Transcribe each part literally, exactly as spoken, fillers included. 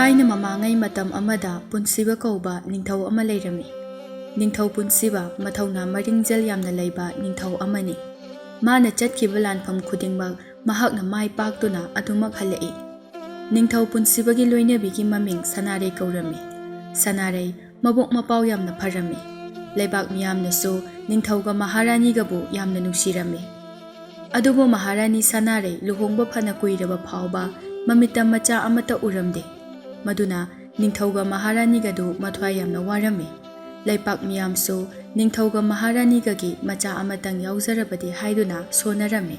ꯊꯥꯏꯅ ꯃꯃꯥꯡꯉꯩ ꯃꯇꯝ ꯑꯃꯗ ꯄꯨꯟꯁꯤꯕ ꯀꯧꯕ ꯅꯤꯡꯊꯧ ꯑꯃ ꯂꯩꯔꯝꯃꯤ꯫ ꯅꯤꯡꯊꯧ ꯄꯨꯟꯁꯤꯕ ꯃꯊꯧꯅꯥ ꯃꯔꯤꯡꯖꯦꯜ ꯌꯥꯝꯅ ꯂꯩꯕ ꯅꯤꯡꯊꯧ ꯑꯃꯅꯤ꯫ ꯃꯥꯅ ꯆꯠꯈꯤꯕ ꯂꯥꯟꯐꯝ ꯈꯨꯗꯤꯡꯃꯛ ꯃꯍꯥꯛꯅ ꯃꯥꯏ ꯄꯥꯛꯇꯨꯅ ꯑꯗꯨꯃꯛ ꯍꯜꯂꯛꯏ꯫ ꯅꯤꯡꯊꯧ ꯄꯨꯟꯁꯤꯕꯒꯤ ꯂꯣꯏꯅꯕꯤꯒꯤ ꯃꯃꯤꯡ ꯁꯅꯥꯔꯩ ꯀꯧꯔꯝꯃꯤ꯫ ꯁꯅꯥꯔꯩ ꯃꯕꯨꯛ ꯃꯄꯥꯎ ꯌꯥꯝꯅ ꯐꯔꯝꯃꯤ꯫ ꯂꯩꯕꯥꯛ ꯃꯤꯌꯥꯝꯅꯁꯨ ꯅꯤꯡꯊꯧꯒ ꯃꯍꯥꯔꯥꯅꯤꯒꯕꯨ ꯌꯥꯝꯅ ꯅꯨꯡꯁꯤꯔꯝꯃꯤ꯫ ꯑꯗꯨꯕꯨ ꯃꯍꯥꯔꯥꯅꯤ ꯁꯅꯥꯔꯩ ꯂꯨꯍꯣꯡꯕ ꯐꯅ ꯀꯨꯏꯔꯕ ꯐꯥꯎꯕ ꯃꯃꯤꯠꯇ ꯃꯆꯥ ꯑꯃꯠꯇ ꯎꯔꯝꯗꯦ꯫ ꯃꯗꯨꯅ ꯅꯤꯡꯊꯧꯒ ꯃꯍꯥꯔꯥꯅꯤꯒꯗꯨ ꯃꯊ꯭ꯋꯥꯏ ꯌꯥꯝꯅ ꯋꯥꯔꯝꯃꯤ꯫ ꯂꯩꯄꯥꯛ ꯃꯤꯌꯥꯝꯁꯨ ꯅꯤꯡꯊꯧꯒ ꯃꯍꯥꯔꯥꯅꯤꯒꯒꯤ ꯃꯆꯥ ꯑꯃꯇꯪ ꯌꯥꯎꯖꯔꯕꯗꯤ ꯍꯥꯏꯗꯨꯅ ꯁꯣꯟꯅꯔꯝꯃꯤ꯫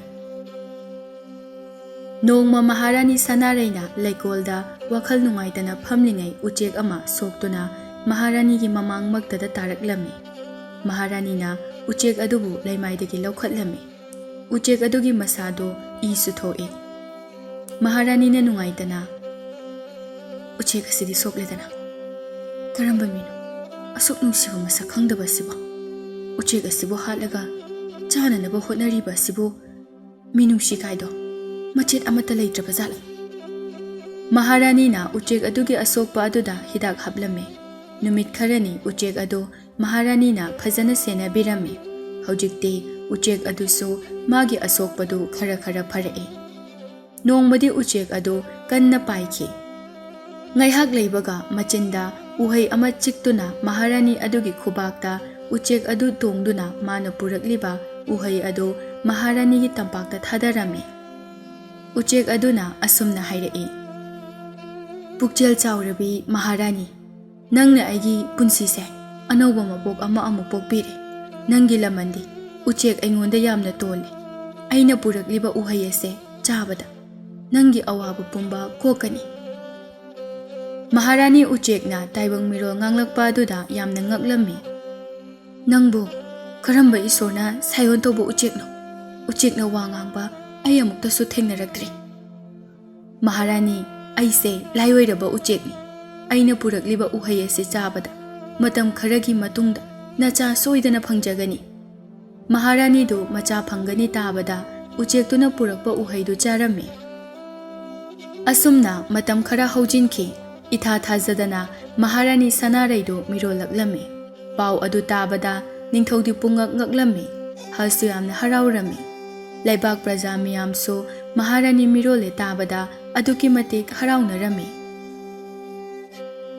ꯅꯣꯡꯃ ꯃꯍꯥꯔꯥꯅꯤ ꯁꯅꯥꯔꯩꯅ ꯂꯩꯀꯣꯜꯗ ꯋꯥꯈꯜ ꯅꯨꯡꯉꯥꯏꯇꯅ ꯐꯝꯂꯤꯉꯩ ꯎꯆꯦꯛ ꯑꯃ ꯁꯣꯛꯇꯨꯅ ꯃꯍꯥꯔꯥꯅꯤꯒꯤ ꯃꯃꯥꯡꯃꯛꯇꯗ ꯇꯥꯔꯛꯂꯝꯃꯤ꯫ ꯃꯍꯥꯔꯥꯅꯤꯅ ꯎꯆꯦꯛ ꯑꯗꯨꯕꯨ ꯂꯩꯃꯥꯏꯗꯒꯤ ꯂꯧꯈꯠꯂꯝꯃꯤ꯫ ꯎꯆꯦꯛ ꯑꯗꯨꯒꯤ ꯃꯁꯥꯗꯨ ꯏꯁꯨ ꯊꯣꯛꯏ꯫ ꯃꯍꯥꯔꯥꯅꯤꯅ ꯅꯨꯡꯉꯥꯏꯇꯅ, "ꯎꯆꯦꯛ ꯑꯁꯤꯗꯤ ꯁꯣꯛꯂꯦꯗꯅ꯫ ꯀꯔꯝꯕ ꯃꯤꯅꯣ ꯑꯁꯨꯛ ꯅꯨꯡꯁꯤꯕ ꯃꯁꯛ ꯈꯪꯗꯕ ꯑꯁꯤꯕꯣ? ꯎꯆꯦꯛ ꯑꯁꯤꯕꯨ ꯍꯥꯠꯂꯒ ꯆꯥꯅꯅꯕ ꯍꯣꯠꯅꯔꯤꯕ ꯑꯁꯤꯕꯨ ꯃꯤꯅꯨꯡꯁꯤ ꯀꯥꯏꯗꯣ ꯃꯆꯦꯠ ꯑꯃꯠꯇ ꯂꯩꯇ꯭ꯔꯕ ꯖꯥꯠꯂ?" ꯃꯍꯥꯔꯥꯅꯤꯅ ꯎꯆꯦꯛ ꯑꯗꯨꯒꯤ ꯑꯁꯣꯛꯄ ꯑꯗꯨꯗ ꯍꯤꯗꯥꯛ ꯍꯥꯞꯂꯝꯃꯤ꯫ ꯅꯨꯃꯤꯠ ꯈꯔꯅꯤ ꯎꯆꯦꯛ ꯑꯗꯨ ꯃꯍꯥꯔꯥꯅꯤꯅ ꯐꯖꯅ ꯁꯦꯟꯅꯕꯤꯔꯝꯃꯤ꯫ ꯍꯧꯖꯤꯛꯇꯤ ꯎꯆꯦꯛ ꯑꯗꯨꯁꯨ ꯃꯥꯒꯤ ꯑꯁꯣꯛꯄꯗꯨ ꯈꯔ ꯈꯔ ꯐꯔꯛꯏ꯫ ꯅꯣꯡꯃꯗꯤ ꯎꯆꯦꯛ ꯑꯗꯨ ꯀꯟꯅ ꯄꯥꯏꯈꯤ꯫ ꯉꯥꯏꯍꯥꯛ ꯂꯩꯕꯒ ꯃꯆꯤꯟꯗ ꯎꯍꯩ ꯑꯃ ꯆꯤꯛꯇꯨꯅ ꯃꯍꯥꯔꯥꯅꯤ ꯑꯗꯨꯒꯤ ꯈꯨꯕꯥꯛꯇ ꯎꯆꯦꯛ ꯑꯗꯨ ꯇꯣꯡꯗꯨꯅ ꯃꯥꯅ ꯄꯨꯔꯛꯂꯤꯕ ꯎꯍꯩ ꯑꯗꯨ ꯃꯍꯥꯔꯥꯅꯤꯒꯤ ꯇꯝꯄꯥꯛꯇ ꯊꯥꯗꯔꯝꯃꯤ꯫ ꯎꯆꯦꯛ ꯑꯗꯨꯅ ꯑꯁꯨꯝꯅ ꯍꯥꯏꯔꯛꯏ, "ꯄꯨꯛꯆꯦꯜ ꯆꯥꯎꯔꯕꯤ ꯃꯍꯥꯔꯥꯅꯤ, ꯅꯪꯅ ꯑꯩꯒꯤ ꯄꯨꯟꯁꯤꯁꯦ ꯑꯅꯧꯕ ꯃꯄꯣꯛ ꯑꯃ ꯑꯃꯨꯛ ꯄꯣꯛꯄꯤꯔꯦ꯫ ꯅꯪꯒꯤ ꯂꯃꯟꯗꯤ ꯎꯆꯦꯛ ꯑꯩꯉꯣꯟꯗ ꯌꯥꯝꯅ ꯇꯣꯜꯂꯦ꯫ ꯑꯩꯅ ꯄꯨꯔꯛꯂꯤꯕ ꯎꯍꯩ ꯑꯁꯦ ꯆꯥꯕꯗ ꯅꯪꯒꯤ ꯑꯋꯥꯕ ꯄꯨꯝꯕ ꯀꯣꯛꯀꯅꯤ꯫" ꯃꯍꯥꯔꯥꯅꯤ ꯎꯆꯦꯛꯅ ꯇꯥꯏꯕꯪ ꯃꯤꯔꯣꯜ ꯉꯥꯡꯂꯛꯄ ꯑꯗꯨꯗ ꯌꯥꯝꯅ ꯉꯛꯂꯝꯃꯤ꯫ "ꯅꯪꯕꯨ ꯀꯔꯝꯕ ꯏꯁꯣꯔꯅ ꯁꯥꯏꯑꯣꯟ ꯇꯧꯕ ꯎꯆꯦꯛꯅꯣ? ꯎꯆꯦꯛꯅ ꯋꯥ ꯉꯥꯡꯕ ꯑꯩ ꯑꯃꯨꯛꯇꯁꯨ ꯊꯦꯡꯅꯔꯛꯇ꯭ꯔꯤ꯫" "ꯃꯍꯥꯔꯥꯅꯤ, ꯑꯩꯁꯦ ꯂꯥꯏ ꯑꯣꯏꯔꯕ ꯎꯆꯦꯛꯅꯤ꯫ ꯑꯩꯅ ꯄꯨꯔꯛꯂꯤꯕ ꯎꯍꯩ ꯑꯁꯤ ꯆꯥꯕꯗ ꯃꯇꯝ ꯈꯔꯒꯤ ꯃꯇꯨꯡꯗ ꯅꯆꯥ ꯁꯣꯏꯗꯅ ꯐꯪꯖꯒꯅꯤ꯫" ꯃꯍꯥꯔꯥꯅꯤꯗꯨ ꯃꯆꯥ ꯐꯪꯒꯅꯤ ꯇꯥꯕꯗ ꯎꯆꯦꯛꯇꯨꯅ ꯄꯨꯔꯛꯄ ꯎꯍꯩꯗꯨ ꯆꯥꯔꯝꯃꯤ꯫ ꯑꯁꯨꯝꯅ ꯃꯇꯝ ꯈꯔ ꯍꯧꯖꯤꯟꯈꯤ꯫ ꯏꯊꯥ ꯊꯥꯖꯗꯅ ꯃꯍꯥꯔꯥꯅꯤ ꯁꯅꯥꯔꯩꯗꯨ ꯃꯤꯔꯣꯜꯂꯛꯂꯝꯃꯤ꯫ ꯄꯥꯎ ꯑꯗꯨ ꯇꯥꯕꯗ ꯅꯤꯡꯊꯧꯗꯤ ꯄꯨꯡꯉꯛ ꯉꯛꯂꯝꯃꯤ꯫ ꯍꯁꯁꯨ ꯌꯥꯝꯅ ꯍꯔꯥꯎꯔꯝꯃꯤ꯫ ꯂꯩꯕꯥꯛ ꯄ꯭ꯔꯖꯥ ꯃꯤꯌꯥꯝꯁꯨ ꯃꯍꯥꯔꯥꯅꯤ ꯃꯤꯔꯣꯜꯂꯦ ꯇꯥꯕꯗ ꯑꯗꯨꯛꯀꯤ ꯃꯇꯤꯛ ꯍꯔꯥꯎꯅꯔꯝꯃꯤ꯫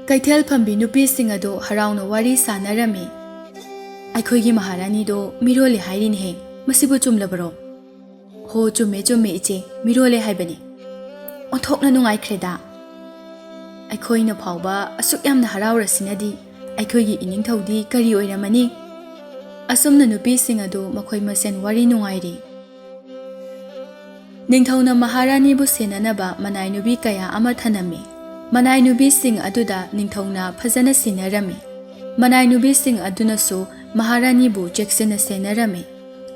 ꯀꯩꯊꯦꯜ ꯐꯝꯕꯤ ꯅꯨꯄꯤꯁꯤꯡ ꯑꯗꯨ ꯍꯔꯥꯎꯅ ꯋꯥꯔꯤ ꯁꯥꯅꯔꯝꯃꯤ꯫ "ꯑꯩꯈꯣꯏꯒꯤ ꯃꯍꯥꯔꯥꯅꯤꯗꯣ ꯃꯤꯔꯣꯜꯂꯦ ꯍꯥꯏꯔꯤꯅꯦꯍꯦ, ꯃꯁꯤꯕꯨ ꯆꯨꯝꯂꯕꯔꯣ?" "ꯍꯣ, ꯆꯨꯝꯃꯦ, ꯆꯨꯝꯃꯦ ꯏꯆꯦ, ꯃꯤꯔꯣꯜꯂꯦ ꯍꯥꯏꯕꯅꯤ꯫ ꯑꯣꯟꯊꯣꯛꯅ ꯅꯨꯡꯉꯥꯏꯈ꯭ꯔꯦꯗ꯫ ꯑꯩꯈꯣꯏꯅ ꯐꯥꯎꯕ ꯑꯁꯨꯛ ꯌꯥꯝꯅ ꯍꯔꯥꯎꯔꯁꯤꯅꯗꯤ ꯑꯩꯈꯣꯏꯒꯤ ꯏꯅꯤꯡꯊꯧꯗꯤ ꯀꯔꯤ ꯑꯣꯏꯔꯝꯃꯅꯤ?" ꯑꯁꯨꯝꯅ ꯅꯨꯄꯤꯁꯤꯡ ꯑꯗꯨ ꯃꯈꯣꯏ ꯃꯁꯦꯟ ꯋꯥꯔꯤ ꯅꯨꯡꯉꯥꯏꯔꯤ꯫ ꯅꯤꯡꯊꯧꯅ ꯃꯍꯥꯔꯥꯅꯤꯕꯨ ꯁꯦꯟꯅꯅꯕ ꯃꯅꯥꯏ ꯅꯨꯄꯤ ꯀꯌꯥ ꯑꯃ ꯊꯅꯝꯃꯤ꯫ ꯃꯅꯥꯏ ꯅꯨꯄꯤꯁꯤꯡ ꯑꯗꯨꯗ ꯅꯤꯡꯊꯧꯅ ꯐꯖꯅ ꯁꯤꯟꯅꯔꯝꯃꯤ꯫ ꯃꯅꯥꯏ ꯅꯨꯄꯤꯁꯤꯡ ꯑꯗꯨꯅꯁꯨ ꯃꯍꯥꯔꯥꯅꯤꯕꯨ ꯆꯦꯛꯁꯤꯟꯅ ꯁꯦꯟꯅꯔꯝꯃꯤ꯫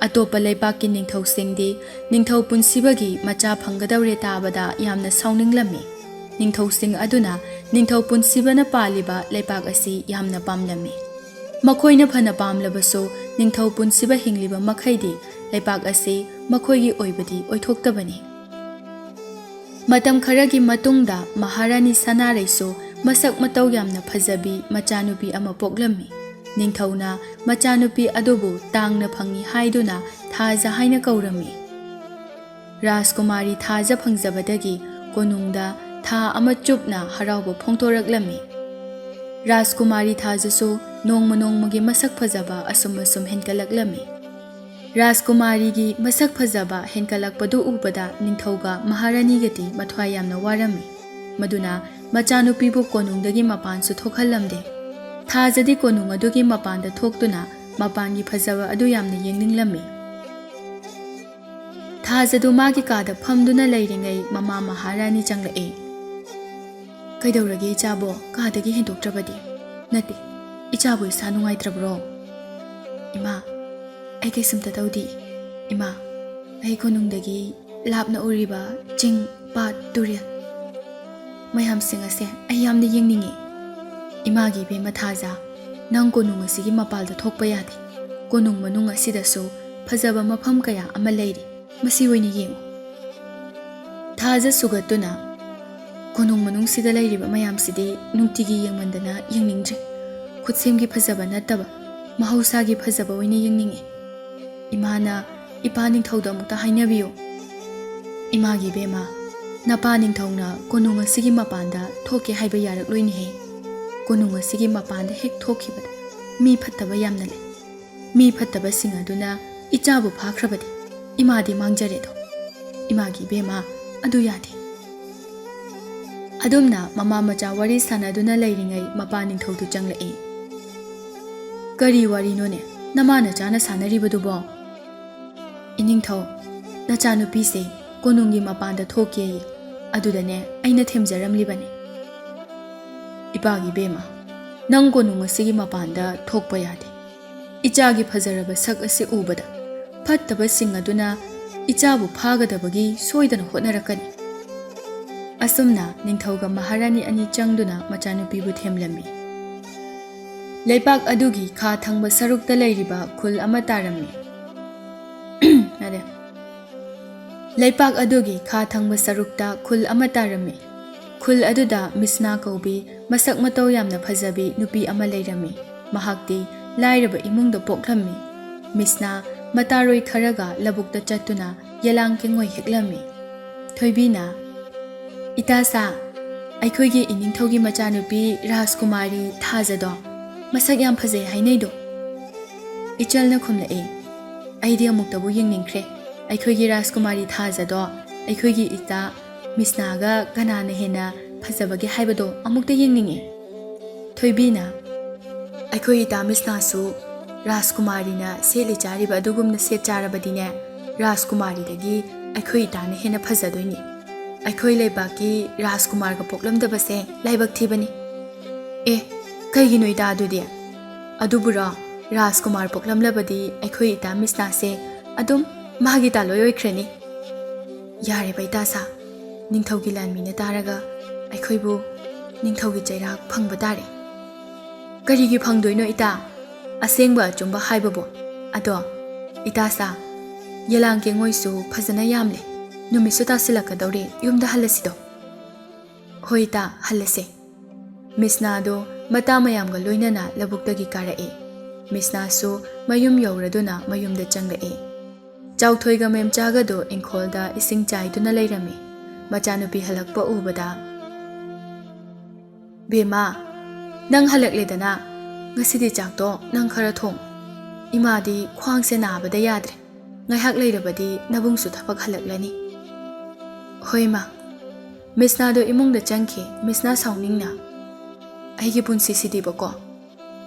ꯑꯇꯣꯞꯄ ꯂꯩꯕꯥꯛꯀꯤ ꯅꯤꯡꯊꯧꯁꯤꯡꯗꯤ ꯅꯤꯡꯊꯧ ꯄꯨꯟꯁꯤꯕꯒꯤ ꯃꯆꯥ ꯐꯪꯒꯗꯧꯔꯦ ꯇꯥꯕꯗ ꯌꯥꯝꯅ ꯁꯥꯎꯅꯤꯡꯂꯝꯃꯤ꯫ ꯅꯤꯡꯊꯧꯁꯤꯡ ꯑꯗꯨꯅ ꯅꯤꯡꯊꯧ ꯄꯨꯟꯁꯤꯕꯅ ꯄꯥꯜꯂꯤꯕ ꯂꯩꯕꯥꯛ ꯑꯁꯤ ꯌꯥꯝꯅ ꯄꯥꯝꯂꯝꯃꯤ꯫ ꯃꯈꯣꯏꯅ ꯐꯅ ꯄꯥꯝꯂꯕꯁꯨ, ꯅꯤꯡꯊꯧ ꯄꯨꯟꯁꯤꯕ ꯍꯤꯡꯂꯤꯕ ꯃꯈꯩꯗꯤ ꯂꯩꯕꯥꯛ ꯑꯁꯤ ꯃꯈꯣꯏꯒꯤ ꯑꯣꯏꯕꯗꯤ ꯑꯣꯏꯊꯣꯛꯇꯕꯅꯤ꯫ ꯃꯇꯝ ꯈꯔꯒꯤ ꯃꯇꯨꯡꯗ ꯃꯍꯥꯔꯥꯅꯤ ꯁꯅꯥꯔꯩꯁꯨ ꯃꯁꯛ ꯃꯇꯧ ꯌꯥꯝꯅ ꯐꯖꯕꯤ ꯃꯆꯥꯅꯨꯄꯤ ꯑꯃ ꯄꯣꯛꯂꯝꯃꯤ꯫ ꯅꯤꯡꯊꯧꯅ ꯃꯆꯥꯅꯨꯄꯤ ꯑꯗꯨꯕꯨ ꯇꯥꯡꯅ ꯐꯪꯏ ꯍꯥꯏꯗꯨꯅ ꯊꯥꯖ ꯍꯥꯏꯅ ꯀꯧꯔꯝꯃꯤ꯫ ꯔꯥꯖꯀꯨꯃꯥꯔꯤ ꯊꯥꯖ ꯐꯪꯖꯕꯗꯒꯤ ꯀꯣꯅꯨꯡꯗ ꯊꯥ ꯑꯃ ꯆꯨꯞꯅ ꯍꯔꯥꯎꯕ ꯐꯣꯡꯗꯣꯔꯛꯂꯝꯃꯤ꯫ ꯔꯥꯖꯀꯨꯃꯥꯔꯤ ꯊꯥꯖꯁꯨ ꯅꯣꯡꯃ ꯅꯣꯡꯃꯒꯤ ꯃꯁꯛ ꯐꯖꯕ ꯑꯁꯨꯝ ꯑꯁꯨꯝ ꯍꯦꯟꯒꯠꯂꯛꯂꯝꯃꯤ꯫ ꯔꯥꯖꯀꯨꯃꯥꯔꯤꯒꯤ ꯃꯁꯛ ꯐꯖꯕ ꯍꯦꯟꯒꯠꯂꯛꯄꯗꯨ ꯎꯕꯗ ꯅꯤꯡꯊꯧꯒ ꯃꯍꯥꯔꯥꯅꯤꯒꯗꯤ ꯃꯊ꯭ꯋꯥꯏ ꯌꯥꯝꯅ ꯋꯥꯔꯝꯃꯤ꯫ ꯃꯗꯨꯅ ꯃꯆꯥꯅꯨꯄꯤꯕꯨ ꯀꯣꯅꯨꯡꯗꯒꯤ ꯃꯄꯥꯟꯁꯨ ꯊꯣꯛꯍꯜꯂꯝꯗꯦ꯫ ꯊꯥꯖꯗꯤ ꯀꯣꯅꯨꯡ ꯑꯗꯨꯒꯤ ꯃꯄꯥꯟꯗ ꯊꯣꯛꯇꯨꯅ ꯃꯄꯥꯟꯒꯤ ꯐꯖꯕ ꯑꯗꯨ ꯌꯥꯝꯅ ꯌꯦꯡꯅꯤꯡꯂꯝꯃꯤ꯫ ꯊꯥꯖꯗꯨ ꯃꯥꯒꯤ ꯀꯥꯗ ꯐꯝꯗꯨꯅ ꯂꯩꯔꯤꯉꯩ ꯃꯃꯥ ꯃꯍꯥꯔꯥꯅꯤ ꯆꯪꯂꯛꯑꯦ꯫ "ꯀꯩꯗꯧꯔꯒꯦ ꯏꯆꯥꯕꯣ, ꯀꯥꯗꯒꯤ ꯍꯦꯟꯗꯣꯛꯇ꯭ꯔꯕꯗꯤ?" "ꯅꯠꯇꯦ, ꯏꯆꯥꯕꯨ ꯏꯁꯥ ꯅꯨꯡꯉꯥꯏꯇ꯭ꯔꯕ꯭ꯔꯣ?" "ꯏꯃꯥ, ꯑꯩ ꯀꯩꯁꯨꯝꯇ ꯇꯧꯗꯦ꯫ ꯏꯃꯥ, ꯑꯩ ꯀꯣꯅꯨꯡꯗꯒꯤ ꯂꯥꯞꯅ ꯎꯔꯤꯕ ꯆꯤꯡ, ꯄꯥꯠ, ꯇꯨꯔꯦꯜ ꯃꯌꯥꯝꯁꯤꯡ ꯑꯁꯦ ꯑꯩ ꯌꯥꯝꯅ ꯌꯦꯡꯅꯤꯡꯉꯤ꯫ ꯏꯃꯥꯒꯤ ꯏꯕꯦꯝꯃ ꯊꯥꯖ, ꯅꯪ ꯀꯣꯅꯨꯡ ꯑꯁꯤꯒꯤ ꯃꯄꯥꯜꯗ ꯊꯣꯛꯄ ꯌꯥꯗꯦ꯫ ꯀꯣꯅꯨꯡ ꯃꯅꯨꯡ ꯑꯁꯤꯗꯁꯨ ꯐꯖꯕ ꯃꯐꯝ ꯀꯌꯥ ꯑꯃ ꯂꯩꯔꯤ꯫ ꯃꯁꯤ ꯑꯣꯏꯅ ꯌꯦꯡꯉꯨ꯫" ꯊꯥꯖ ꯁꯨꯒꯠꯇꯨꯅ, ꯀꯣꯅꯨꯡ ꯃꯅꯨꯡꯁꯤꯗ ꯂꯩꯔꯤꯕ ꯃꯌꯥꯝꯁꯤꯗꯤ ꯅꯨꯡꯇꯤꯒꯤ ꯌꯦꯡꯃꯟꯗꯅ ꯌꯦꯡꯅꯤꯡꯗ꯭ꯔꯦ꯫ ꯈꯨꯠꯁꯦꯝꯒꯤ ꯐꯖꯕ ꯅꯠꯇꯕ ꯃꯍꯧꯁꯥꯒꯤ ꯐꯖꯕ ꯑꯣꯏꯅ ꯌꯦꯡꯅꯤꯡꯉꯤ꯫ ꯏꯃꯥꯅ ꯏꯄꯥ ꯅꯤꯡꯊꯧꯗ ꯑꯃꯨꯛꯇ ꯍꯥꯏꯅꯕꯤꯌꯨ꯫ ꯏꯃꯥꯒꯤ ꯏꯕꯦꯝꯃ, ꯅꯄꯥ ꯅꯤꯡꯊꯧꯅ ꯀꯣꯅꯨꯡ ꯑꯁꯤꯒꯤ ꯃꯄꯥꯟꯗ ꯊꯣꯛꯀꯦ ꯍꯥꯏꯕ ꯌꯥꯔꯛꯂꯣꯏꯅꯦꯍꯦ꯫ ꯀꯣꯅꯨꯡ ꯑꯁꯤꯒꯤ ꯃꯄꯥꯟꯗ ꯍꯦꯛ ꯊꯣꯛꯈꯤꯕꯗ ꯃꯤ ꯐꯠꯇꯕ ꯌꯥꯝꯅ ꯂꯩ꯫ ꯃꯤ ꯐꯠꯇꯕꯁꯤꯡ ꯑꯗꯨꯅ ꯏꯆꯥꯕꯨ ꯐꯥꯈ꯭ꯔꯕꯗꯤ ꯏꯃꯥꯗꯤ ꯃꯥꯡꯖꯔꯦꯗꯣ꯫ ꯏꯃꯥꯒꯤ ꯏꯕꯦꯝꯃ, ꯑꯗꯨ ꯌꯥꯗꯦ꯫ ꯑꯗꯨꯝꯅ ꯃꯃꯥ ꯃꯆꯥ ꯋꯥꯔꯤ ꯁꯥꯟꯅꯗꯨꯅ ꯂꯩꯔꯤꯉꯩ ꯃꯄꯥ ꯅꯤꯡꯊꯧꯗꯨ ꯆꯪꯂꯛꯏ꯫ "ꯀꯔꯤ ꯋꯥꯔꯤꯅꯣꯅꯦ ꯅꯃꯥ ꯅꯆꯥꯅ ꯁꯥꯟꯅꯔꯤꯕꯗꯨꯕꯣ?" "ꯏꯅꯤꯡꯊꯧ, ꯅꯆꯥꯅꯨꯄꯤꯁꯦ ꯀꯣꯅꯨꯡꯒꯤ ꯃꯄꯥꯟꯗ ꯊꯣꯛꯀꯦꯌꯦ, ꯑꯗꯨꯗꯅꯦ ꯑꯩꯅ ꯊꯦꯝꯖꯔꯝꯂꯤꯕꯅꯤ꯫" "ꯏꯄꯥꯒꯤ ꯏꯕꯦꯝꯃ, ꯅꯪ ꯀꯣꯅꯨꯡ ꯑꯁꯤꯒꯤ ꯃꯄꯥꯟꯗ ꯊꯣꯛꯄ ꯌꯥꯗꯦ꯫ ꯏꯆꯥꯒꯤ ꯐꯖꯔꯕ ꯁꯛ ꯑꯁꯤ ꯎꯕꯗ ꯐꯠꯇꯕꯁꯤꯡ ꯑꯗꯨꯅ ꯏꯆꯥꯕꯨ ꯐꯥꯒꯗꯕꯒꯤ ꯁꯣꯏꯗꯅ ꯍꯣꯠꯅꯔꯛꯀꯅꯤ꯫" ꯑꯁꯨꯝꯅ ꯅꯤꯡꯊꯧꯒ ꯃꯍꯥꯔꯥꯅꯤ ꯑꯅꯤ ꯆꯪꯗꯨꯅ ꯃꯆꯥꯅꯨꯄꯤꯕꯨ ꯊꯦꯝꯂꯝꯃꯤ꯫ ꯂꯩꯄꯥꯛ ꯑꯗꯨꯒꯤ ꯈꯥ ꯊꯪꯕ ꯁꯔꯨꯛꯇ ꯂꯩꯔꯤꯕ ꯈꯨꯜ ꯑꯃ ꯇꯥꯔꯝꯃꯤ꯫ ꯅꯠꯇꯦ꯫ ꯂꯩꯄꯥꯛ ꯑꯗꯨꯒꯤ ꯈꯥ ꯊꯪꯕ ꯁꯔꯨꯛꯇ ꯈꯨꯜ ꯑꯃ ꯇꯥꯔꯝꯃꯤ꯫ ꯈꯨꯜ ꯑꯗꯨꯗ ꯃꯤꯁꯅꯥ ꯀꯧꯕꯤ ꯃꯁꯛ ꯃꯇꯧ ꯌꯥꯝꯅ ꯐꯖꯕꯤ ꯅꯨꯄꯤ ꯑꯃ ꯂꯩꯔꯝꯃꯤ꯫ ꯃꯍꯥꯛꯇꯤ ꯂꯥꯏꯔꯕ ꯏꯃꯨꯡꯗ ꯄꯣꯛꯂꯝꯃꯤ꯫ ꯃꯤꯁꯅꯥ ꯃꯇꯥꯔꯣꯏ ꯈꯔꯒ ꯂꯧꯕꯨꯛꯇ ꯆꯠꯇꯨꯅ ꯌꯦꯂꯥꯡ ꯀꯦꯡꯉꯣꯏ ꯍꯦꯛꯂꯝꯃꯤ꯫ ꯊꯣꯏꯕꯤꯅ, "ꯏꯇꯥ ꯁꯥ, ꯑꯩꯈꯣꯏꯒꯤ ꯏꯅꯤꯡꯊꯧꯒꯤ ꯃꯆꯥꯅꯨꯄꯤ ꯔꯥꯖꯀꯨꯃꯥꯔꯤ ꯊꯥꯖꯗꯣ ꯃꯁꯛ ꯌꯥꯝ ꯐꯖꯩ ꯍꯥꯏꯅꯩꯗꯣ?" ꯏꯆꯜꯅ ꯈꯨꯝꯂꯛꯏ, "ꯑꯩꯗꯤ ꯑꯃꯨꯛꯇꯕꯨ ꯌꯦꯡꯅꯤꯡꯈ꯭ꯔꯦ꯫ ꯑꯩꯈꯣꯏꯒꯤ ꯔꯥꯖꯀꯨꯃꯥꯔꯤ ꯊꯥꯖꯗꯣ ꯑꯩꯈꯣꯏꯒꯤ ꯏꯇꯥ ꯃꯤꯁꯅꯥꯒ ꯀꯅꯥꯅ ꯍꯦꯟꯅ ꯐꯖꯕꯒꯦ ꯍꯥꯏꯕꯗꯣ ꯑꯃꯨꯛꯇ ꯌꯦꯡꯅꯤꯡꯉꯤ꯫" ꯊꯣꯏꯕꯤꯅ, "ꯑꯩꯈꯣꯏ ꯏꯇꯥ ꯃꯤꯁꯅꯥꯁꯨ ꯔꯥꯖꯀꯨꯃꯥꯔꯤꯅ ꯁꯦꯠꯂꯤ ꯆꯥꯔꯤꯕ ꯑꯗꯨꯒꯨꯝꯅ ꯁꯦꯠ ꯆꯥꯔꯕꯗꯤꯅꯦ, ꯔꯥꯖꯀꯨꯃꯥꯔꯤꯗꯒꯤ ꯑꯩꯈꯣꯏ ꯏꯇꯥꯅ ꯍꯦꯟꯅ ꯐꯖꯗꯣꯏꯅꯤ꯫ ꯑꯩꯈꯣꯏ ꯂꯩꯕꯥꯛꯀꯤ ꯔꯥꯖꯀꯨꯃꯥꯔꯒ ꯄꯣꯛꯂꯝꯗꯕꯁꯦ ꯂꯥꯏꯕꯛ ꯊꯤꯕꯅꯤ꯫" "ꯑꯦ, ꯀꯩꯒꯤꯅꯣ ꯏꯇꯥ ꯑꯗꯨꯗꯤ?" "ꯑꯗꯨꯕꯨꯔꯣ, ꯔꯥꯖꯀꯨꯃꯥꯔ ꯄꯣꯛꯂꯝꯂꯕꯗꯤ ꯑꯩꯈꯣꯏ ꯏꯇꯥ ꯃꯤꯁꯅꯥꯁꯦ ꯑꯗꯨꯝ ꯃꯥꯒꯤ ꯇꯥꯂꯣꯏ ꯑꯣꯏꯈ꯭ꯔꯅꯤ꯫" "ꯌꯥꯔꯦꯕ ꯏꯇꯥ ꯁꯥ, ꯅꯤꯡꯊꯧꯒꯤ ꯂꯥꯟꯃꯤꯅ ꯇꯥꯔꯒ ꯑꯩꯈꯣꯏꯕꯨ ꯅꯤꯡꯊꯧꯒꯤ ꯆꯩꯔꯥꯛ ꯐꯪꯕ ꯇꯥꯔꯦ꯫" "ꯀꯔꯤꯒꯤ ꯐꯪꯗꯣꯏꯅꯣ ꯏꯇꯥ? ꯑꯁꯦꯡꯕ ꯑꯆꯨꯝꯕ ꯍꯥꯏꯕꯕꯨ꯫ ꯑꯗꯣ ꯏꯇꯥ ꯁꯥ, ꯌꯦꯂꯥꯡ ꯀꯦꯡꯉꯣꯏꯁꯨ ꯐꯖꯅ ꯌꯥꯝꯂꯦ꯫ ꯅꯨꯃꯤꯠꯁꯨ ꯇꯥꯁꯤꯜꯂꯛꯀꯗꯧꯔꯦ, ꯌꯨꯝꯗ ꯍꯜꯂꯁꯤꯗꯣ꯫" "ꯍꯣꯏ ꯇꯥ, ꯍꯜꯂꯁꯦ꯫" ꯃꯤꯁꯅꯥꯗꯣ ꯃꯇꯥ ꯃꯌꯥꯝꯒ ꯂꯣꯏꯅꯅ ꯂꯧꯕꯨꯛꯇꯒꯤ ꯀꯥꯔꯛꯑꯦ꯫ ꯃꯤꯁꯅꯥꯁꯨ ꯃꯌꯨꯝ ꯌꯧꯔꯗꯨꯅ ꯃꯌꯨꯝꯗ ꯆꯪꯂꯛꯑꯦ꯫ ꯆꯥꯎꯊꯣꯏꯒ ꯃꯦꯝꯆꯥꯒꯗꯣ ꯏꯪꯈꯣꯜꯗ ꯏꯁꯤꯡ ꯆꯥꯏꯗꯨꯅ ꯂꯩꯔꯝꯃꯤ꯫ ꯃꯆꯥꯅꯨꯄꯤ ꯍꯜꯂꯛꯄ ꯎꯕꯗ, "ꯕꯦꯝꯃ, ꯅꯪ ꯍꯜꯂꯛꯂꯦꯗꯅ꯫ ꯉꯁꯤꯗꯤ ꯆꯥꯛꯇꯣ ꯅꯪ ꯈꯔ ꯊꯣꯡ꯫ ꯏꯃꯥꯗꯤ ꯈ꯭ꯋꯥꯡꯁꯦ ꯅꯥꯕꯗ ꯌꯥꯗ꯭ꯔꯦ꯫ ꯉꯥꯏꯍꯥꯛ ꯂꯩꯔꯕꯗꯤ ꯅꯕꯨꯡꯁꯨ ꯊꯕꯛ ꯍꯜꯂꯛꯂꯅꯤ꯫" "ꯍꯣꯏ, ꯃꯥ꯫" ꯃꯤꯁꯅꯥꯗꯣ ꯏꯃꯨꯡꯗ ꯆꯪꯈꯤ꯫ ꯃꯤꯁꯅꯥ ꯁꯥꯎꯅꯤꯡꯅ, "ꯑꯩꯒꯤ ꯄꯨꯟꯁꯤꯁꯤꯗꯤꯕꯀꯣ,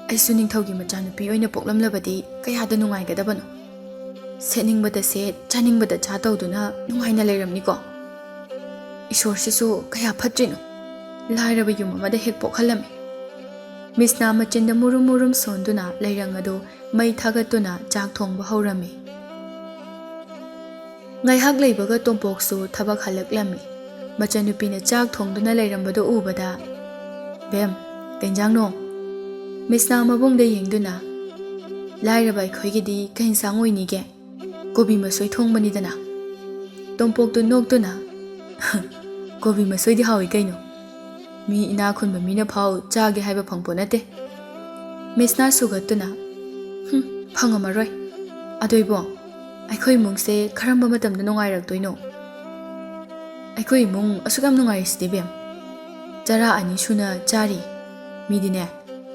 ꯑꯩꯁꯨ ꯅꯤꯡꯊꯧꯒꯤ ꯃꯆꯥꯅꯨꯄꯤ ꯑꯣꯏꯅ ꯄꯣꯛꯂꯝꯂꯕꯗꯤ ꯀꯌꯥꯗ ꯅꯨꯡꯉꯥꯏꯒꯗꯕꯅꯣ꯫ ꯁꯦꯠꯅꯤꯡꯕꯗ ꯁꯦꯠ, ꯆꯥꯅꯤꯡꯕꯗ ꯆꯥ ꯇꯧꯗꯨꯅ ꯅꯨꯡꯉꯥꯏꯅ ꯂꯩꯔꯝꯅꯤꯀꯣ꯫ ꯏꯁꯣꯔꯁꯤꯁꯨ ꯀꯌꯥ ꯐꯠꯇ꯭ꯔꯤꯅꯣ, ꯂꯥꯏꯔꯕ ꯌꯨꯝ ꯑꯃꯗ ꯍꯦꯛ ꯄꯣꯛꯍꯜꯂꯝꯃꯤ꯫" ꯃꯤꯁꯅꯥ ꯃꯆꯤꯟꯗ ꯃꯨꯔꯨꯝ ꯃꯨꯔꯨꯝ ꯁꯣꯟꯗꯨꯅ ꯂꯩꯔꯪ ꯑꯗꯨ ꯃꯩ ꯊꯥꯒꯠꯇꯨꯅ ꯆꯥꯛ ꯊꯣꯡꯕ ꯍꯧꯔꯝꯃꯤ꯫ ꯉꯥꯏꯍꯥꯛ ꯂꯩꯕꯒ ꯇꯣꯝꯄꯣꯛꯁꯨ ꯊꯕꯛ ꯍꯜꯂꯛꯂꯝꯃꯤ꯫ ꯃꯆꯟꯅꯨꯄꯤꯅ ꯆꯥꯛ ꯊꯣꯡꯗꯨꯅ ꯂꯩꯔꯝꯕꯗꯨ ꯎꯕꯗ, "ꯕꯦꯝ, ꯀꯩ ꯏꯟꯖꯥꯡꯅꯣ?" ꯃꯤꯁꯅꯥ ꯃꯕꯨꯡꯗ ꯌꯦꯡꯗꯨꯅ, "ꯂꯥꯏꯔꯕ ꯑꯩꯈꯣꯏꯒꯤꯗꯤ ꯀꯩ ꯏꯟꯁꯥꯡ ꯑꯣꯏꯅꯤꯒꯦ? ꯀꯣꯕꯤ ꯃꯁꯣꯏ ꯊꯣꯡꯕꯅꯤꯗꯅ꯫" ꯇꯣꯝꯄꯣꯛꯇꯨ ꯅꯣꯛꯇꯨꯅ, "ꯀꯣꯕꯤ ꯃꯁꯣꯏꯗꯤ ꯍꯥꯎꯏ ꯀꯩꯅꯣ꯫ ꯃꯤ ꯏꯅꯥꯛ ꯈꯨꯟꯕ ꯃꯤꯅ ꯐꯥꯎ ꯆꯥꯒꯦ ꯍꯥꯏꯕ ꯐꯪꯄꯣꯠ ꯅꯠꯇꯦ꯫" ꯃꯤꯁꯅꯥ ꯁꯨꯒꯠꯇꯨꯅ, "ꯍꯨꯝ, ꯐꯪꯉꯝꯃꯔꯣꯏ꯫ ꯑꯗꯣ ꯏꯕꯣ, ꯑꯩꯈꯣꯏ ꯏꯃꯨꯡꯁꯦ ꯀꯔꯝꯕ ꯃꯇꯝꯗ ꯅꯨꯡꯉꯥꯏꯔꯛꯇꯣꯏꯅꯣ? ꯑꯩꯈꯣꯏ ꯏꯃꯨꯡ ꯑꯁꯨꯛ ꯌꯥꯝ ꯅꯨꯡꯉꯥꯏꯔꯤꯁꯤꯗꯤ, ꯕꯦꯝ꯫ ꯆꯔꯥ ꯑꯅꯤ ꯁꯨꯅ ꯆꯥꯔꯤ꯫ ꯃꯤꯗꯤꯅꯦ,